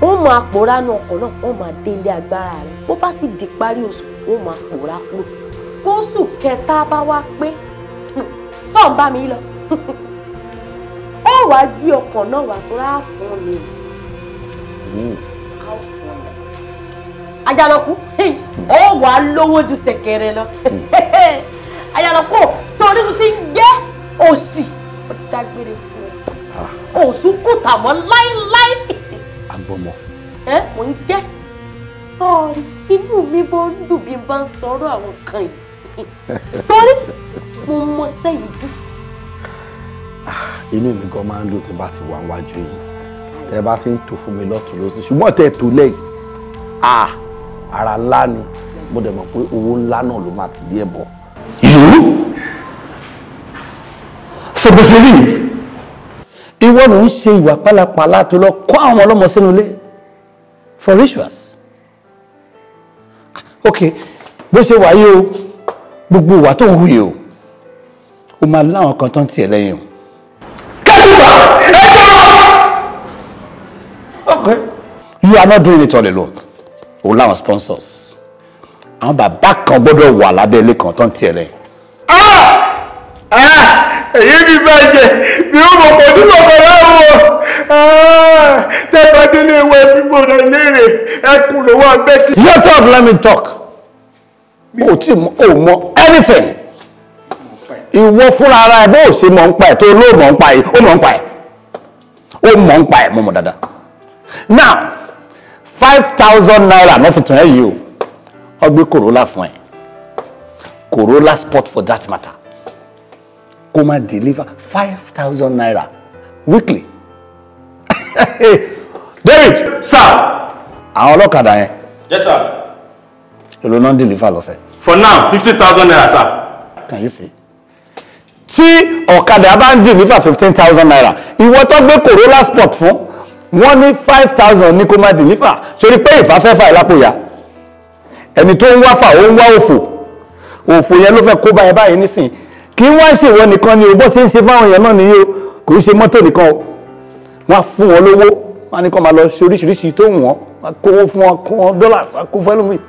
Speaker 9: ó máa pòórá nu ọkọ̀ náà, ó máa délé agbára rẹ̀. Bó bá sì di parí oṣù, ó máa pòórá kúrò. Kóṣù kẹta bá wá pé, sọ̀ ń bá mi lọ. Ó wàá gbé ọkọ̀ náà wà tó rà sùn ni. A ó sùn ni. Àjànàkú, ó wàá lówó ju ṣẹ̀kẹ̀rẹ̀ lọ. Àjànàkú, sọ orí mi ti ń jẹ́ òṣì, ó dágbére fún ọ. Òtún kùtà mọ́ láíláí.
Speaker 6: Agbọmọ.
Speaker 9: Ẹ mò ń jẹ́. Sọ́ọ̀rì, inú mi bó ń dùn bí n bá ń sọ̀rọ̀ àwọn kan yìí.
Speaker 16: Torí mo mọ sẹ́yìn dùn.
Speaker 6: Inú mi gan máa ń dùn tí bá ti wà wájú yìí. Tẹ́ bá ti ń tò fún mi lọ́tùn lósì, ṣùgbọ́n tẹ́ tò lẹ́yìn. Ara ńlá ni, mo dẹ̀ mọ̀ pé owó ńlá náà ló máa ti díẹ̀ bọ̀.
Speaker 2: You? So bó ṣe rí ìwọ ló ń ṣe ìwà pálapàla tó lọ kó àwọn ọlọ́mọ sínú ilé for rituals. Ok, bó ṣe wáyé o, gbogbo ìwà tó ń hù yìí o, ó máa láwọn kan tó ń tiẹ̀ lẹ́yìn o. Kẹ́tùbà ẹ̀jọ̀! Ok, you are not doing it all alone. O láwọn sponsors. Àwọn bàbá kan gbọ́dọ̀ wà lábẹ́ ilé kan tó ń tiẹ̀ lẹ́yìn.
Speaker 4: Èyí mi bàjẹ́, mi ò mọ̀ pọ̀ nínú ọ̀pọ̀ láwọ̀. Tẹ́gbà délé ìwé bíbọ̀ rẹ̀ léèrè, ẹkùn ló wà bẹ́ẹ̀ kí.
Speaker 6: Shut up, let me talk. O tí o mọ anything. Ìwọ fúnra ara ẹ bó o ṣe mọ̀ ń pa ẹ̀ tó ló mọ̀ ń pa ẹ̀, ó mọ̀ ń pa ẹ̀. Ó mọ̀ ń pa ẹ̀, mo mọ̀ dáadáa. Now, 5,000 naira náà fi tàn ẹ́ yìí o. Ó gbé Corolla fún ẹ. Corolla Sport for that matter. Kó máa deliver 5,000 naira weekly. David, sir. Àwọn ọlọ́kadà yẹn.
Speaker 2: Yes, sir.
Speaker 6: Èló náà ń deliver lọ́sẹ̀.
Speaker 2: For now, 50,000 naira, sir.
Speaker 6: Can you see? Tí ọ̀kadà bá ń deliver 15,000 naira, ìwọ tó gbé Corolla Sport fún, wọ́n ní 5,000 ní kó máa deliver. Sori pé ìfàfẹ́fà ìlápòyà. Ẹni tó ń wá fà ó ń wá òfò. Òfò yẹn ló fẹ́ kó báyìí báyìí nísìnyí. Kì í wá ṣe ìwọ nìkan ni o, bó ṣe ń ṣe fáwọn èèyàn náà nìyí o, kò í ṣe mọ́tò nìkan o. Wọ́n á fún wọn lówó, wọ́n á ní kó máa lọ ṣe oríṣiríṣi tó wù wọ́n, wọ́n á kówó fún wọn, kó wọn dọ́là, wọ́n á kó fún ẹlòmíì.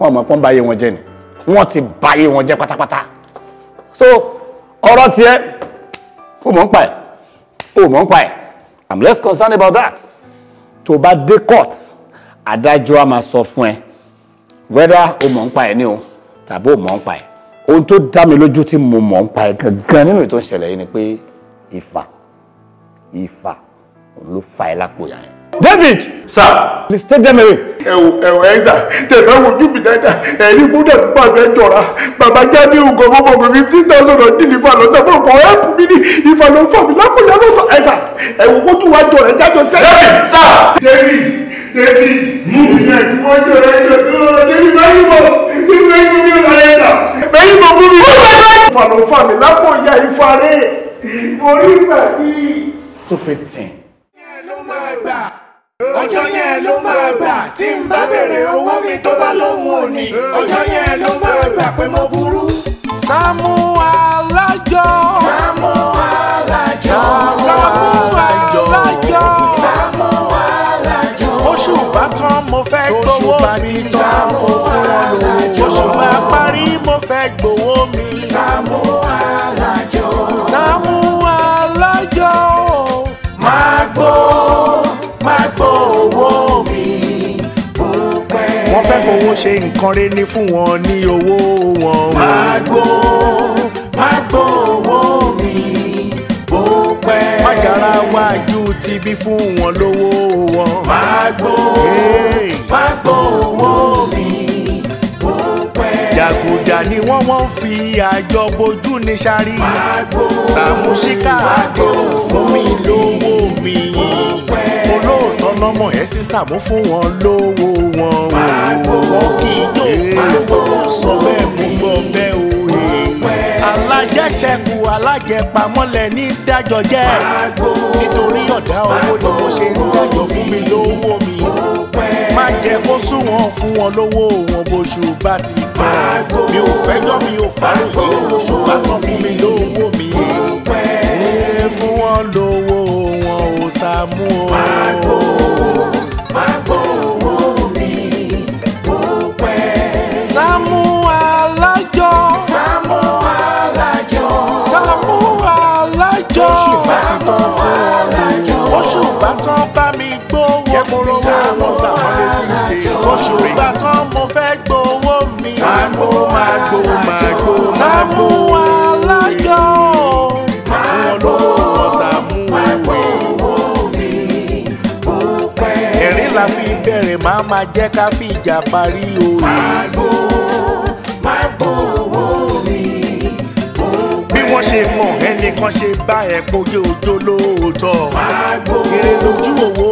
Speaker 6: Wọ́n mọ̀ pé wọ́n báyé wọn jẹ́ ni, wọ́n ti báyé wọn jẹ́ pátápátá. So ọ̀rọ̀ tiẹ̀, ó mọ̀ ń pa ẹ̀, ó mọ̀ ń pa ẹ̀. I'm less concerned about that. Tó o bá dé court, adájọ́ á máa sọ fún ẹ whether ó mọ̀ ń pa ẹ̀ ní o tàbí ó mọ̀ ń pa ẹ̀. Ohun tó dá mi lójú tí mo mọ̀ ń pa ẹ̀ gangan nínú ètò ìṣẹ̀lẹ̀ yìí ni pé ìfà ìfà ló fa ẹ lápò yà yẹn. David!
Speaker 2: Sir!
Speaker 6: Please take them away.
Speaker 4: Ẹ̀wò ẹ̀wò ẹ̀dà tẹ̀fẹ́ wojú mi dáadáa, ẹ̀rí kúndà tó bá fẹ́ jọra. Bàbá jáde ògùn ọmọ mi 15,000 ọ̀dí ìfà lọ́sẹ̀ fún ọkọ̀ ẹ̀pù mi ní ìfà ló fà mí lápò yà lọ́sọ̀ ẹ̀sà. Ẹ̀wò kó tún wá jọra ẹ̀jájọ sẹ́yìn.
Speaker 2: David! Sir!
Speaker 4: David! David! Ìfẹ́ tí wọ́n jọra ẹ̀jọ̀ tó rọra David báyìí bọ̀ David báyìí bọ̀ mi ò rà ẹ̀dà. Báyìí bọ̀ fún mi. Ìfà ló fà mí lápò yà ìfà rẹ̀. Mo rí ìfà yìí.
Speaker 6: Stupid thing.
Speaker 3: Ọjọ́ yẹn ló máa gbà tí n bá bèrè owó mi tó bá lóhùn òní. Ọjọ́ yẹn ló máa gbà pé mo burú.
Speaker 4: Sàámú Alájọ.
Speaker 3: Sàámú Alájọ.
Speaker 4: Sàámú Alájọ.
Speaker 3: Sàámú Alájọ.
Speaker 4: Oṣù bá tán mo fẹ́ gbowó mi.
Speaker 3: Sàámú Alájọ.
Speaker 4: Oṣù bá parí mo fẹ́ gbowó mi.
Speaker 3: Sàámú Alájọ.
Speaker 4: Sàámú Alájọ.
Speaker 3: Máa gbó, máa gbó owó mi bó pẹ́.
Speaker 4: Wọ́n fẹ́ fowó ṣe nǹkan rere ní fún wọn ní owó wọn.
Speaker 3: Máa gbó, máa gbó owó mi bó pẹ́.
Speaker 4: Mágara wájú ti bí fún wọn lówó wọn.
Speaker 3: Máa gbó, máa gbó owó mi bó pẹ́.
Speaker 4: Jàgùjà ni wọ́n wọ́n fi àjọ bojú ní sáré. Sàámú Ṣíkà àdéhùn fún mi lówó mi. Olóòótọ́ lọ́mọ ẹ̀ sí Sàámú fún wọn lówó wọn. Wọ́n kì í jó lówó sọ bẹ́ẹ̀ mú gbọ́ bẹ́ẹ̀ o. Alájẹṣẹ́kù alájẹpamọ́lẹ̀ ní dájọ́ jẹ́. Nítorí ọ̀dá owó ni mo ṣe ń dájọ́ fún mi lówó mi. Má jẹ́ kó sún wọn fún wọn lówó wọn bóṣù bá ti tán. Mi ò fẹ́jọ́ mi ò fàròyé oṣù bá tán fún mi lówó mi. Fún wọn lówó wọn ò Sàámú o.
Speaker 3: Máa gbó, máa gbó owó mi bó pẹ́.
Speaker 4: Sàámú Alájọ.
Speaker 3: Sàámú Alájọ.
Speaker 4: Sàámú Alájọ. Oṣù bá ti tán fún wọn lówó. Oṣù bá tán bá mi gbówó mi. Sàámú gbà wọ́n ló fi ṣe. Oṣù bá tán mo fẹ́ gbowó mi. Sàámú máa gbó máa gbó. Sàámú Alájọ.
Speaker 3: Máa gbó, máa gbó owó mi bó pẹ́.
Speaker 4: Ẹ̀rín la fi bẹ̀rẹ̀ máa ma jẹ́ ká fi ìjà parí o.
Speaker 3: Máa gbó, máa gbó owó mọ̀ ẹnìkan ṣe bá ẹ̀ pojú ojó lóòótọ́. Kéré lójú òwò.